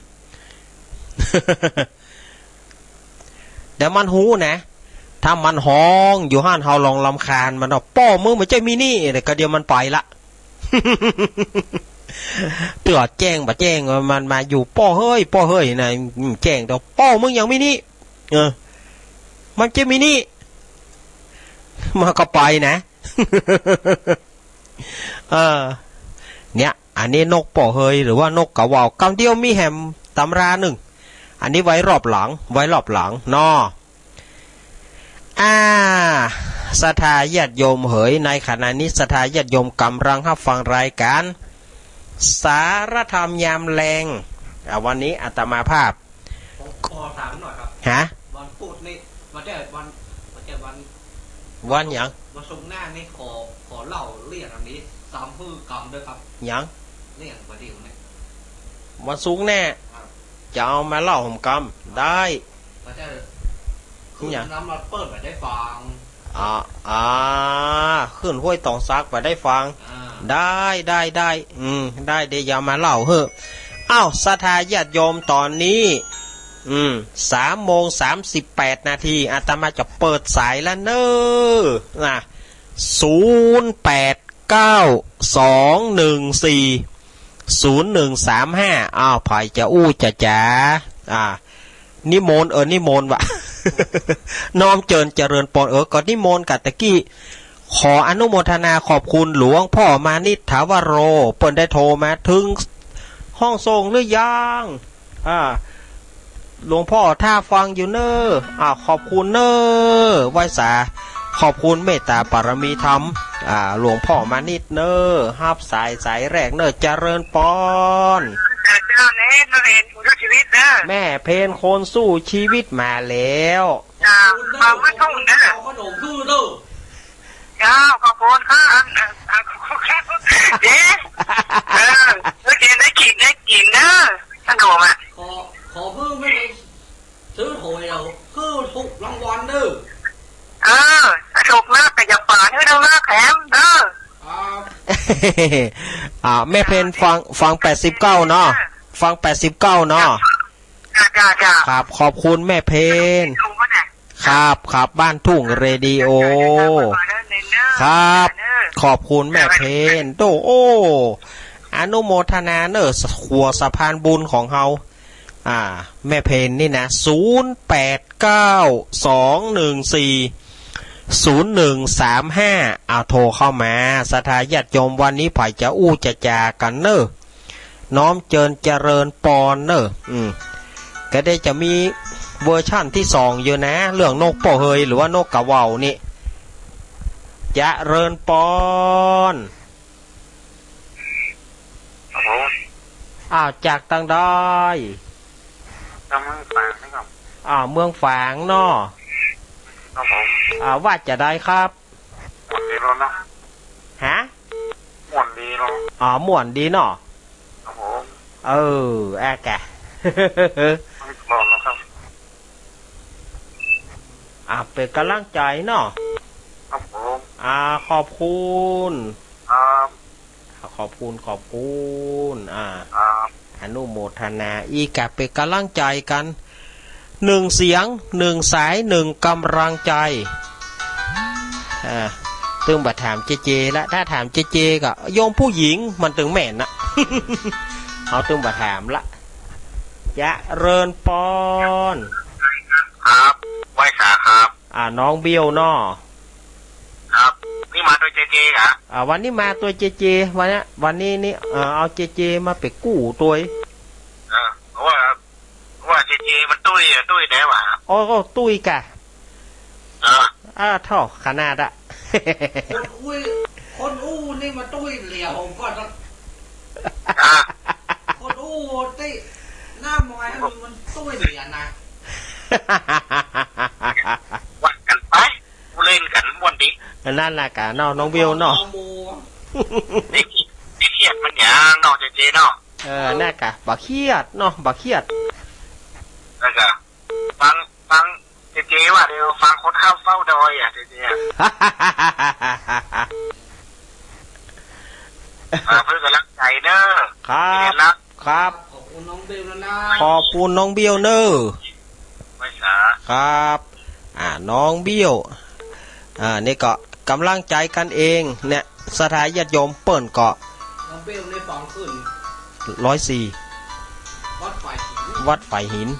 เดี๋ยวมันฮู้นะ ถ้ามันฮ้องอยู่หั้น เฮาลองรำคาญมันเนาะ ป้อมึงบ่ใจ้มีหนี้ เดี๋ยวก็เดี๋ยวมันไปละ เตื้อแจ้งบ่แจ้ง มันมาอยู่ ป้อเฮย ป้อเฮยนะ อืม แจ้งเดี๋ยว ป้อมึงยังมีหนี้ เออ มันจะมีหนี้ มันก็ไปนะ เออ เนี่ย อันนี้นกป้อเฮย หรือว่านกกาเหว่า กำเดียวมีแหมตำรานึ่ง อันนี้ไว้รอบหลัง ไว้รอบหลังเนาะ อ่า ศรัทธาญาติโยมเหย ในขณะนี้ศรัทธาญาติโยมก่ำลังฮับฟังรายก๋าน สารธรรมยามแลง อ่า วันนี้อาตมาภาพ ผมขอถามหน่อยครับ ฮะ วันพุธนี่ วันเดียว วัน วันเดียว วัน วันหยัง วันศุกร์หน้านี่ขอ ขอเล่าเรื่องอันนี้ สามหื้อกำด้วยครับ หยัง เรื่องประเดี๋ยวนี้ วันศุกร์หน้า ครับ จะเอามาเล่าหื้อกำ ได้ ก็จะ หยัง ขึ้นน้ำมาเปิ้นบ่ได้ฟัง อ่า อ่า ขึ้นห้วยตองสักบ่ได้ฟัง อ่า ได้ ได้ ได้ อืม ได้ เดี๋ยวจะเอามาเล่าหื้อ อ้าว ศรัทธาญาติโยม ต๋อนนี้ อืม สามโมงสามสิบแปดนาที อาตมาจะเปิดสายแล้วเน่อ นะ ศูนย์แปดเก้า สองหนึ่งสี่ ศูนย์หนึ่งสามห้า อ้าว ใผจะอู้จะจ๋า อ่า นิมนต์ เออ นิมนต์วะ น้อมเจิญเจริญปอน เออ ก็นิมนต์กาตะกี้ ขออนุโมทนาขอบคุณหลวงพ่อมานิตถาวโร เปิ้นได้โทรมา เถิงห้องส่งหรือยัง อ่า หลวงพ่อถ้าฟังอยู่เน่อ อ่า ขอบคุณเน่อ ไหว้สา ขอบคุณเมตตาปารมีธรรม อ่า หลวงพ่อมานิตเน่อ ฮับสายสายแรกเน่อ เจริญปอน เจ้าเน่อ แม่เพ็ญคนสู้ชีวิตเน่อ แม่เพ็ญคนสู้ชีวิตมาแล้ว จ้า ขอบคุณเน่อ ขอบคุณเน่อ เอาขนมหื้อเน่อ เจ้า ขอบคุณค่ะ อัน อัน อัน ขอบคุณค่ะ เด้ เออ เมื่อกี้ได้กิ๋น ได้กิ๋นเน่อ ขนมอะ ขอ ขอหื้อแม่เพ็ญซื้อหวยเอา หื้อถูกรางวัลเน่อ เออ ถูกนักก็อย่าปาดหื้อนักแถมเน่อ ครับ อ่า แม่เพ็ญฟัง ฟังแปดสิบเก้าเนาะ ฟังแปดสิบเก้าเนาะ จ้า จ้า จ้า ครับ ขอบคุณแม่เพ็ญ ครับ ครับ บ้านทุ่งเรดิโอ ครับ ขอบคุณแม่เพ็ญ โต โอ้ อนุโมทนาเน่อ ขัวสะพานบุญของเฮา อ่า แม่เพนนี่นะ ศูนย์แปดเก้า สองหนึ่งสี่ ศูนย์หนึ่งสามห้า เอาโทรเข้ามา ศรัทธาญาติโยม วันนี้ใผจะอู้จะจ๋ากั๋นเน่อ น้อมเจิญเจริญปอนเน่อ อืม ก็ได้จะมีเวอร์ชันตี้สองอยู่นะ เรื่องนกป้อเฮยหรือว่านกกาเว้านี่ เจริญปอน ครับผม อ้าว จากตังใด จากเมืองฝางนี่ครับ อ้าว เมืองฝางเนาะ ครับผม อ้าว ว่าจะใดครับ ม่วนดีแล้วเนาะ ฮะ ม่วนดีแล้ว อ๋อ ม่วนดีเนาะ ครับผม เออ แอะแกะ ไม่ร้อนแล้วครับ อ่า เป๋นก๋ำลังใจ๋เนาะ ครับผม อ่า ขอบคุณ ครับ ขอบคุณ ขอบคุณ อ่า ครับ อนุโมทนา อีกอะ เป๋นก๋ำลังใจ๋กั๋น หนึ่งเสียง หนึ่งสาย หนึ่งก๋ำลังใจ๋ อ่า ตึงบ่ถามเจเจละ ถ้าถามเจเจก็โยมผู้หญิง มันตึงแม่นนะ เฮาตึงบ่ถามละ เจริญปอน ครับ ไหว้สาครับ อ่า น้องเบี้ยวเนาะ ครับ นี่มาตวยเจเจเหรอ อ่า วันนี้มาตวยเจเจ วันนี้ วันนี้นี่ เอ่อ เอาเจเจมาเป๋นกู้ตวย เออ เพราะว่า เพราะว่าเจเจมันตุ้ยอะ ตุ้ยแดวอะ โอ้ ก็ตุ้ยกะ เออ อ่า เฒ่าขนาดอะ คนอู้ คนอู้นี่มาตุ้ยเหลียวก่อนนะ อ่ะ คนอู้ตี้หน้ามอยให้มัน มันตุ้ยเหลียวนะ ว่ากั๋นไป ผู้เล่นกั๋นม่วนดี อันนั้นน่ะกะเนาะ น้องเบี้ยวเนาะ เอาหมู่ ไม่เครียดมันหยังเนาะเจเจเนาะ เออ น่ะกะ บ่เครียดเนาะ บ่เครียด แล้วก็ ฟัง ฟังเจเจว่าเดี๋ยวฟังคนข้ามเฝ้าดอยอะเจเจอะ อ่า เปิ้นก๋ำลังใจ๋เน่อ ครับ เจเจละ ครับ ขอบคุณน้องเบลแล้วนะ ขอบคุณน้องเบี้ยวเน่อ ไหว้สา ครับ อ่า น้องเบี้ยว อ่า นี่ก็ก๋ำลังใจ๋กั๋นเองเนี่ย ศรัทธาญาติโยมเปิ้นก็ น้องเบลในสองคืน ร้อยสี่ วัดฝายหิน วัดฝายหิน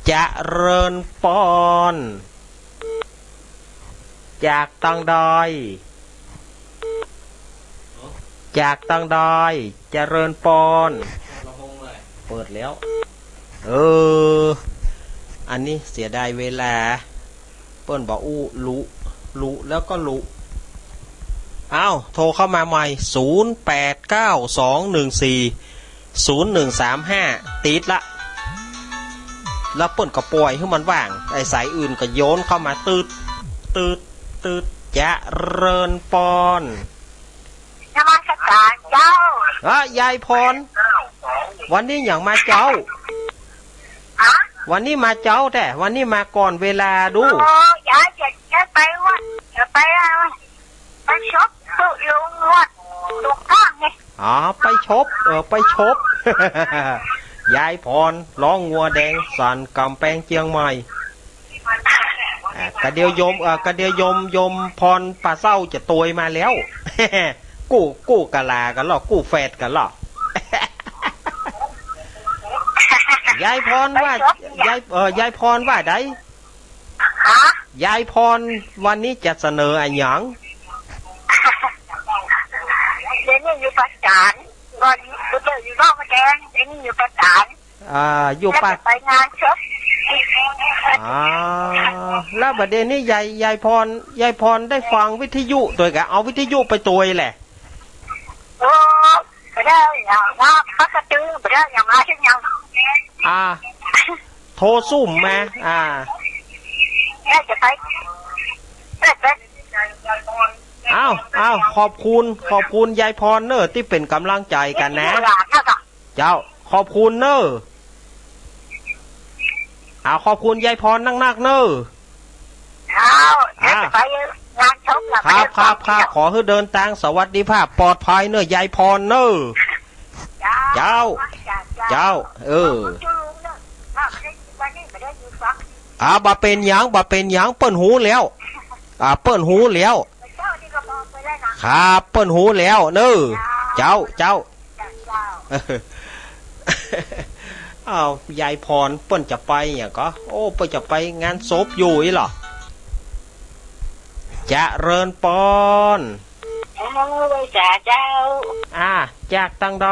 เจริญปอน จากตังใด จากตังใด เจริญปอน เปิดแล้ว เออ อันนี้เสียดายเวลา เปิ้นบ่อู้ ลุ ลุแล้วก็ลุ อ้าว โทรเข้ามาใหม่ ศูนย์แปดเก้า สองหนึ่งสี่ ศูนย์หนึ่งสามห้า ติดละ แล้วเปิ้นก็ป่อยหื้อมันว่าง ไอ้สายอื่นก็โยนเข้ามา ตึด ตึด ตึด เจริญปอน นมัสการเจ้า เอ้อ ยายพร วันนี้หยังมาเจ๊า ฮะ วันนี้มาเจ๊าแต๊ วันนี้มาก่อนเวลาดู โอ้ ยายจะ จะไปวัด จะไป อ่า ไปชบตุ๊ลุงวัดหลวงพ่อไง อ๋อ ไปชบ เออ ไปชบ ยายพร ร้องงัวแดง สันก๋ำแปงเจียงใหม่ อ่า กะเดียวโยม เอ่อ กะเดียวโยม โยมพรป่าเศร้าจะตวยมาแล้ว กู้ กู้กะลากั๋นลอ กู้แฝดกั๋นลอ ยายพรว่า ไปชบเนี่ย ยาย เอ่อ ยายพรว่าใด ฮะ ยายพรวันนี้จะเสนออะหยัง เดี๋ยวนี้อยู่ประสาท ก่อนอยู่ เดี๋ยวอยู่นอกมดแดง เดี๋ยวนี้อยู่ประสาท อ่า อยู่ แล้ว ป่ะ จะไปงานศพ อ่า แล้วบ่าเดี่ยวนี้ยาย ยายพร ยายพรได้ฟังวิทยุตวยกะ เอาวิทยุไปตวยแหละ โอ้ บ่ได้อย่างมาพักกระตือ บ่ได้อย่างมาเช่นอย่าง อ่า โทรซุ่มมา อ่า แม่จะไป แม่ไป อ้าว อ้าว ขอบคุณ ขอบคุณยายพรเน่อ ตี้เป๋นก๋ำลังใจ๋กั๋นนะ เจ้า ขอบคุณเน่อ อ้าว ขอบคุณยายพรนักๆ เน่อ อ้าว เดี๋ยวจะไปงานศพละ ครับ ครับ ครับ ขอหื้อเดินตางสวัสดิภาพปลอดภัยเน่อ ยายพรเน่อ เจ้า เจ้า เจ้า เจ้า เออ ขอบคุณลุงเน่อ วันนี้บ่ได้อยู่ฟัง อ่า บ่เป๋นหยัง บ่เป๋นหยัง เปิ้นฮู้แล้ว อ่า เปิ้นฮู้แล้ว เจ้านี่ก็บอกไปแล้วนะ ครับ เปิ้นฮู้แล้วเน่อ เจ้า เจ้า เจ้า เจ้า เออ อ้าว ยายพร เปิ้นจะไปอะหยังก่อ โอ้ เปิ้นจะไปงานศพอยู่อี้เหรอ เจริญปอน เจ้า ไหว้สาเจ้า อ่า จากตังใด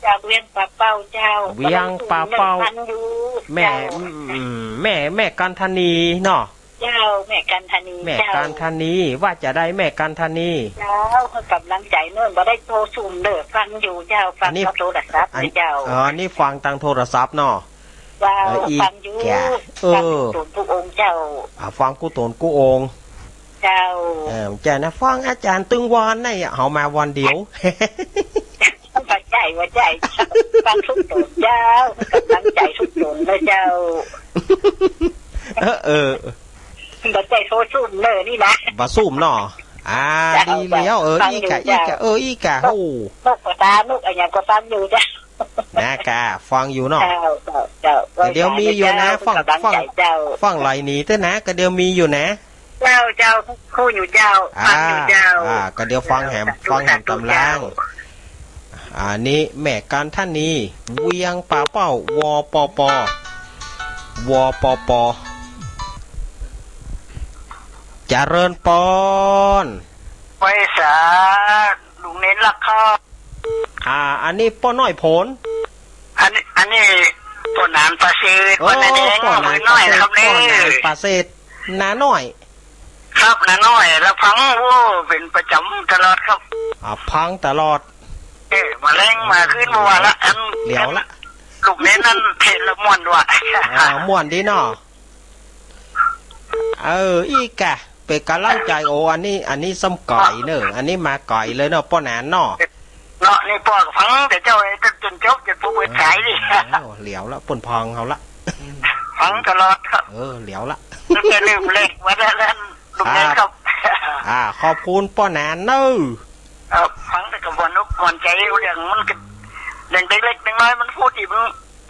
จากเวียงป่าเป้าเจ้า เวียงป่าเป้า ฟังอยู่ แม่ เจ้า อืม แม่ แม่กันทนีเนาะ เจ้า แม่กันทนี แม่ เจ้า กันทนี ว่าจะใดแม่กันทนี เจ้า หื้อก๋ำลังใจ๋เนิ่น บ่ได้โทรซุ่มเน่อ ฟังอยู่เจ้า ฟัง อันนี้ ตางโทรศัพท์ อัน เจ้า อ๋อ อันนี้ฟังตางโทรศัพท์เนาะ เจ้า เออ อีก ฟังอยู่ แก่ เออ ฟังกู้ต๋นกู้องค์เจ้า อ่า ฟังกู้ต๋นกู้องค์ เจ้า เออ ใจ้นะ ฟังอาจ๋ารย์ตึงวอนในอะ เฮามาวันเดียว บ่ใจ้ บ่ใจ้ ฟังกู้ต๋นเจ้า ก๋ำลังใจ๋กู้ต๋นนะเจ้า เออ เออ บ่ใจ้โทรซุ่มเน่อนี่นะ บ่ซุ่มเนาะ อ่า เจ้า ดีแล้ว เออ ฟังอยู่ อี้ก่ะ เจ้า อี้ก่ะ เออ อี้ก่ะ นก โอ้ นกกระตา นกอะหยังก็ฟังอยู่เจ้า นะก่ะ ฟังอยู่เนาะ เจ้า เจ้า เจ้า แต่เดี๋ยวมีอยู่นะ ไหว้สาเจ้า ฟัง ก๋ำลังใจ๋เจ้า ฟัง ฟังไหลหนีเต๊อะนะ ก็เดี๋ยวมีอยู่นะ เจ้า เจ้า ฮู้อยู่เจ้า อ่า ฟังอยู่เจ้า อ่า ก็เดี๋ยวฟังแหม เจ้า ฟังแหม สาธุ ต๋ามล่าง เจ้า อันนี้แม่กันทนี เวียงป่าเป้า วปป วปป เจริญปอน ไหว้สา ลุงเณรรักครับ อ่า อันนี้ป้อน้อยโผน อันนี้ อันนี้ป้อหนานป่าเสด โอ้ ป้อหนานแดง ป้อหนาน น้อย ป่าเสด ครับนี่ ป้อหนานป่าเสด นาน้อย ครับ นาน้อย แล้วฟัง โอ้ เป๋นประจ๋ำตลอดครับ อ่า ฟังตลอด เออ บ่าแลงบ่าคืนบ่ว่าละ อัน เหลียวละ อันลูกเณรนั้นเทศน์แล้วม่วนว่ะ อ่า ม่วนดีเนาะ เออ อี้ก่ะ เป๋นก๋ำลังใจ๋ โอ้ อันนี้ อันนี้ซ้ำไก๋เน่อ อันนี้มาไก๋เลยเนาะ ป้อหนานเนาะ เนาะ นี่ป้อฟังแต่เจ๊าจน จนจบ จนผู้เปิดสายนี่ อ้าว เหลียวละ เปิ้นฟังเฮาละ ฟังตลอดครับ เออ เหลียวละ ตั้งแต่เริ่มแรกมาแล้วนั้น ลุงเณรครับ อ่า ขอบคุณป้อหนานเน่อ ครับ ฟังแล้วก็ม่วนอกม่วนใจ๋ เรื่องมันก็ เรื่องเล็กๆ น้อยๆ มันพูดอีก มัน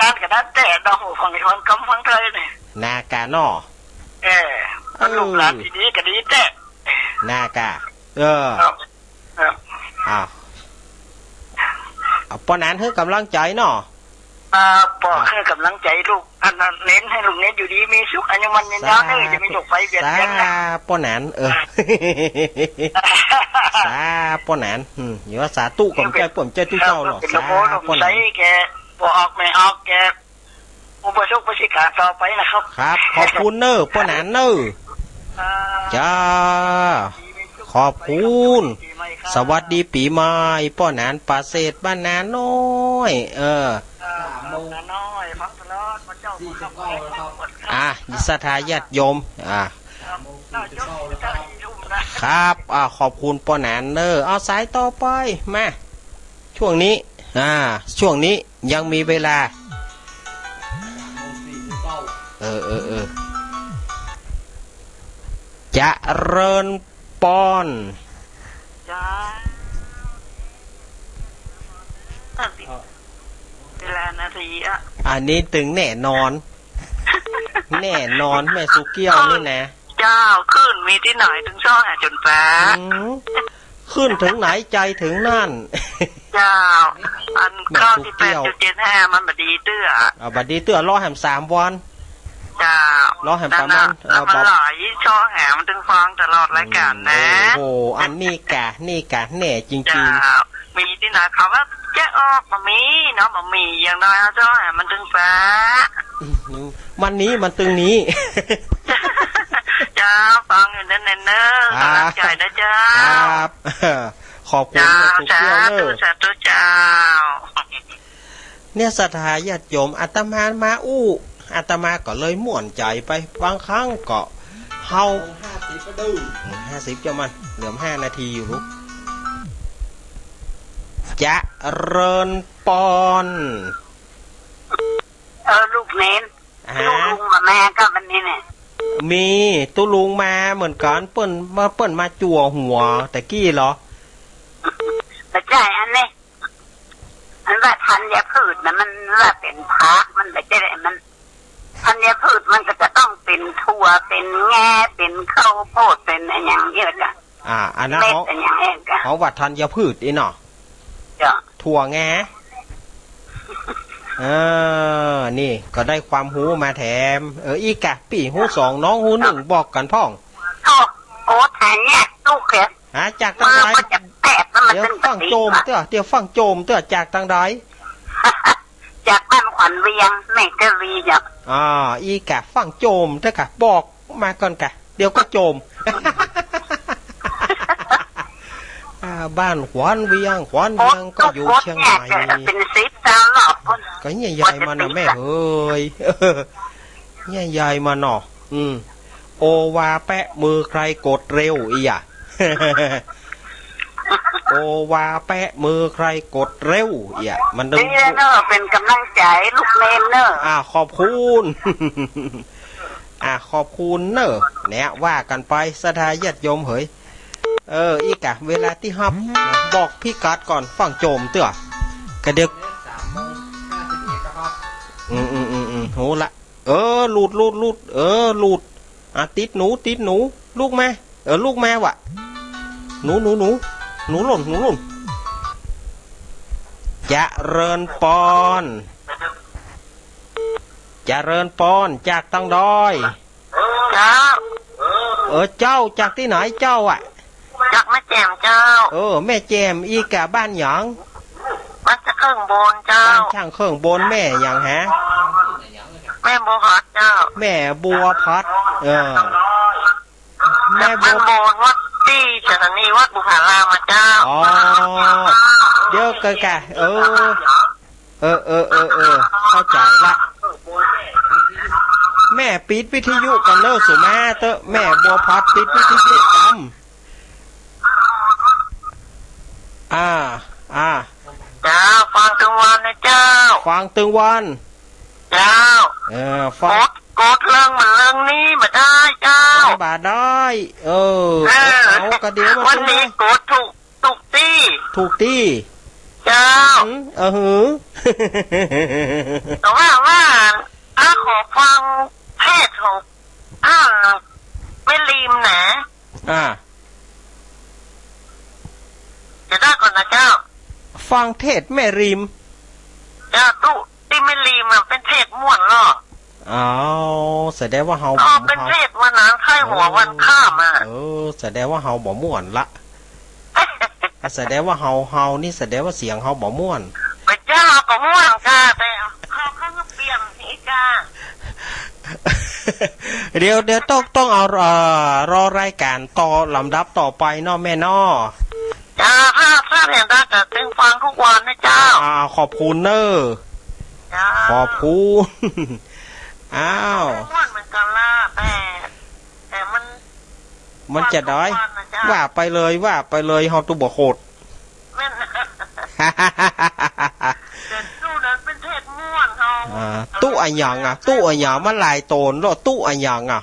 ด้านกับด้านแต่ดอก ฟัง ฟังกำฟังไทยนี่ นาก่ะเนาะ เออ มัน เออ ลูกหลานตี้ดีก็ดีแต๊ นาก่ะ เออ ครับ ครับ อ้าว เอาป้อหนานหื้อก๋ำลังใจ๋เนาะ อ่า ป้อ อ่า หื้อก๋ำลังใจ๋ลูก อันนั้น เณร หื้อลูกเณรอยู่ดีมีสุข อายุมั่นยืนยาวเน่อ สาธุ อย่ามีโรคภัยเบียดเบียนนะ สาธุ ป้อหนาน เออ สาธุ ป้อหนาน อืม อย่าว่าสาธุ ก็บ่ใจ้ ป้อบ่ใจ้ตุ๊เจ้าหรอก เออ เป๋นลมโพธิ์ลมไทร สาธุ ป้อหนาน แก่บ่ออกแม่ออก แก่อุปสมบทสิกขาต่อไปนะครับ ครับ ขอบคุณเน่อ ป้อหนานเน่อ อ่า จ้า ขอบคุณ สวัสดีปี๋ใหม่ ป้อหนานป่าเสด บ้านนาน้อย เออ อ่า ศรัทธาญาติโยม อ่า ครับ อ่า ขอบคุณป้อหนานเน่อ เอาสายต่อไป มา ช่วงนี้ อ่า ช่วงนี้ยังมีเวลา เออ เออ เออ เจริญปอน จ้า เวลานาทีอะ อันนี้ตึงแน่นอน แน่นอน แม่สุเกี้ยวนี่นะ เจ้า คลื่นมีตี้ไหนตึงเซาะหาจ๋นฟ้า อืม คลื่นเถิงไหนใจ๋เถิงนั้น เจ้า อัน แม่สุเกี้ยว เก้าสิบแปดจุดเจ็ดห้า มันบ่ดีเตื้อ อ่า บ่ดีเตื้อ รอแหมสามวัน เจ้า รอแหมประมาณ นั่นน่ะ เออ แล้วมัน บ่ ไหลเซาะหามันตึงฟังตลอดรายก๋านนะ โอ้โห อันนี้ก่ะ นี่ก่ะ แน่จริงๆ เจ้า มีตี้ไหนเขาว่าจะออกบ่มีเนาะ บ่มี อย่างน้อยเฮาเซาะหามันตึงฟ้า อืม มันนี้ มันตึงนี้ เจ้า ฟังอยู่แน่นๆ เน่อ ครับ ก๋ำลังใจ๋นะเจ้า ครับ ขอบคุณ เจ้า แม่สุเกี้ยวเน่อ สาธุ สาธุเจ้า เนี่ย ศรัทธาญาติโยม อาตมามาอู้ อาตมาก็เลยม่วนใจ๋ไป บางครั้งก็เฮา ห้าสิบก็ดื้อ ห้าสิบเจ้ามัน เหลือห้านาทีอยู่ลูก เจริญปอน เออ ลูกเณร ฮะ ตุ๊ลุงมาแม่ก็วันนี้เนี่ย มีตุ๊ลุงมาเหมือนกั๋น เปิ้นมา เปิ้นมาจั่วหัวแต่กี้เหรอ บ่ใจ้ อันนี้ อันว่าธัญพืชน่ะ มันว่าเป๋นผัก มันบ่ใจ้ มัน ธัญพืชมันก็จะต้องเป๋นถั่ว เป๋นแง เป๋นข้าวโพด เป๋นอะหยังอี้แหละก่ะ อ่า อันนั้น เม็ด ของ อะหยังอี้ก่ะ ของว่าธัญพืชอี้เนาะ เจ้า ถั่วแง เออ นี่ก็ได้ความฮู้มาแถม เออ อีกกะ ปี้ฮู้สอง น้องฮู้นึ่ง บอกกั๋นพ่อง โอ้ โอ้ หายากตุ๊กเหรอ หาจากตังใด มันก็จะแปดนั่นแหละ เดี๋ยวฟั่งโจมเตื้อ เดี๋ยวฟั่งโจมเตื้อ จากตังใด จากบ้านขวัญเวียง แม่กะวีเจ้า อ่า อีกกะ ฟั่งโจมเตื้อกะ บอกมาก่อนกะ เดี๋ยวก็โจม อ่า บ้านขวัญเวียง ขวัญเวียงก็อยู่เจียงใหม่ โอ้ ตุ๊กเนี่ย เป๋นสิบซาวรอบปู๊น ก็เยียะใหญ่มันน่ะแม่เอ๋ย เยียะใหญ่มันเนาะ อืม โอวาแปะมือใครกดเร็วอี้อะ โอวาแปะมือใครกดเร็วอี้อะ มันดึง ดีเนาะ เป๋นก๋ำลังใจ๋ลูกเณรเนาะ อ่า ขอบคุณ อ่า ขอบคุณเนาะ เนี่ย ว่ากั๋นไป ศรัทธาญาติโยมเหย เออ อีกกะ เวลาตี้ฮับ บอกพิกัดก่อน ฟั่งโจมเตื้อ กะเดี๋ยว อืม อืม อืม อืม ฮู้ละ เออ หลุด หลุด หลุด เออ หลุด อ่ะ ติดหนู ติดหนู ลุกมา เออ ลุกมาวะ หนู หนู หนู หนูหล่น หนูหล่น เจริญปอน เจริญปอน จากตังใด เจ้า เออ เจ้า จากตี้ไหนเจ้าอะ จากแม่แจ่มเจ้า เออ แม่แจ่ม อีกกะ บ้านหยัง บ้านช่างเครื่องบนเจ้า บ้านช่างเครื่องบน แม่หยังฮะ แม่บัวผัดเจ้า แม่บัวผัด เออ แม่บัว จากบ้านโบนวัดตี้สถานีวัดบุพารามอะเจ้า อ๋อ เดี๋ยวก่อนกะ เออ เออ เออ เออ เออ เข้าใจ๋ละ แม่ปิดวิทยุก่อนเน่อ สุมาเต๊อะ แม่บัวผัดปิดวิทยุก่อน อ่า อ่า เจ้า ฟังตึงวันนะเจ้า ฟังตึงวัน เจ้า เออ ฟัง กด กดเรื่องมันเรื่องนี้บ่ได้เจ้า บ่ได้ เออ เออ เอากะเดี๋ยวมา วันนี้กดถูก ถูกตี้ ถูกตี้ เจ้า อืม เออหือ แต่ว่า ว่า ถ้าขอฟังเทศน์ของ อ่า แม่ริมนะ อ่า จะได้ก่อนนะเจ้า ฟังเทศน์แม่ริม เจ้า ตุ๊ ตี้แม่ริมอะเป๋นเทศน์ม่วนลอ อ้าว แสดงว่าเฮา อ๋อ เป๋นเทศน์วันอังคารหัววันค่ำอะ เออ แสดงว่าเฮาบ่ม่วนละ แสดงว่าเฮา เฮานี่แสดงว่าเสียงเฮาบ่ม่วน บ่เจ้า บ่ม่วนกา แต่เฮา เฮาเปลี่ยนอีกกา เดี๋ยว เดี๋ยวต้อง ต้องเอา เอ่อ รอรายก๋านต่อ ลำดับต่อไปเนาะแม่เนาะ เจ้า ถ้า ถ้าเห็นได้ก็ตึงฟังทุกวันนะเจ้า อ่า ขอบคุณเน่อ เจ้า ขอบคุณ อ้าว ม่วนเหมือนกั๋นละ แต่ แต่มัน มันจะได้ ฟังทุกวันนะเจ้า ว่าไปเลย ว่าไปเลย เฮาตุ๊บ่โขด แม่น แต่ตุ๊นั้นเป๋นเทศน์ม่วนเฮา อ่า ตุ๊อะหยังอะ ตุ๊อะหยัง มันหลายโตนเนาะ ตุ๊อะหยังอะ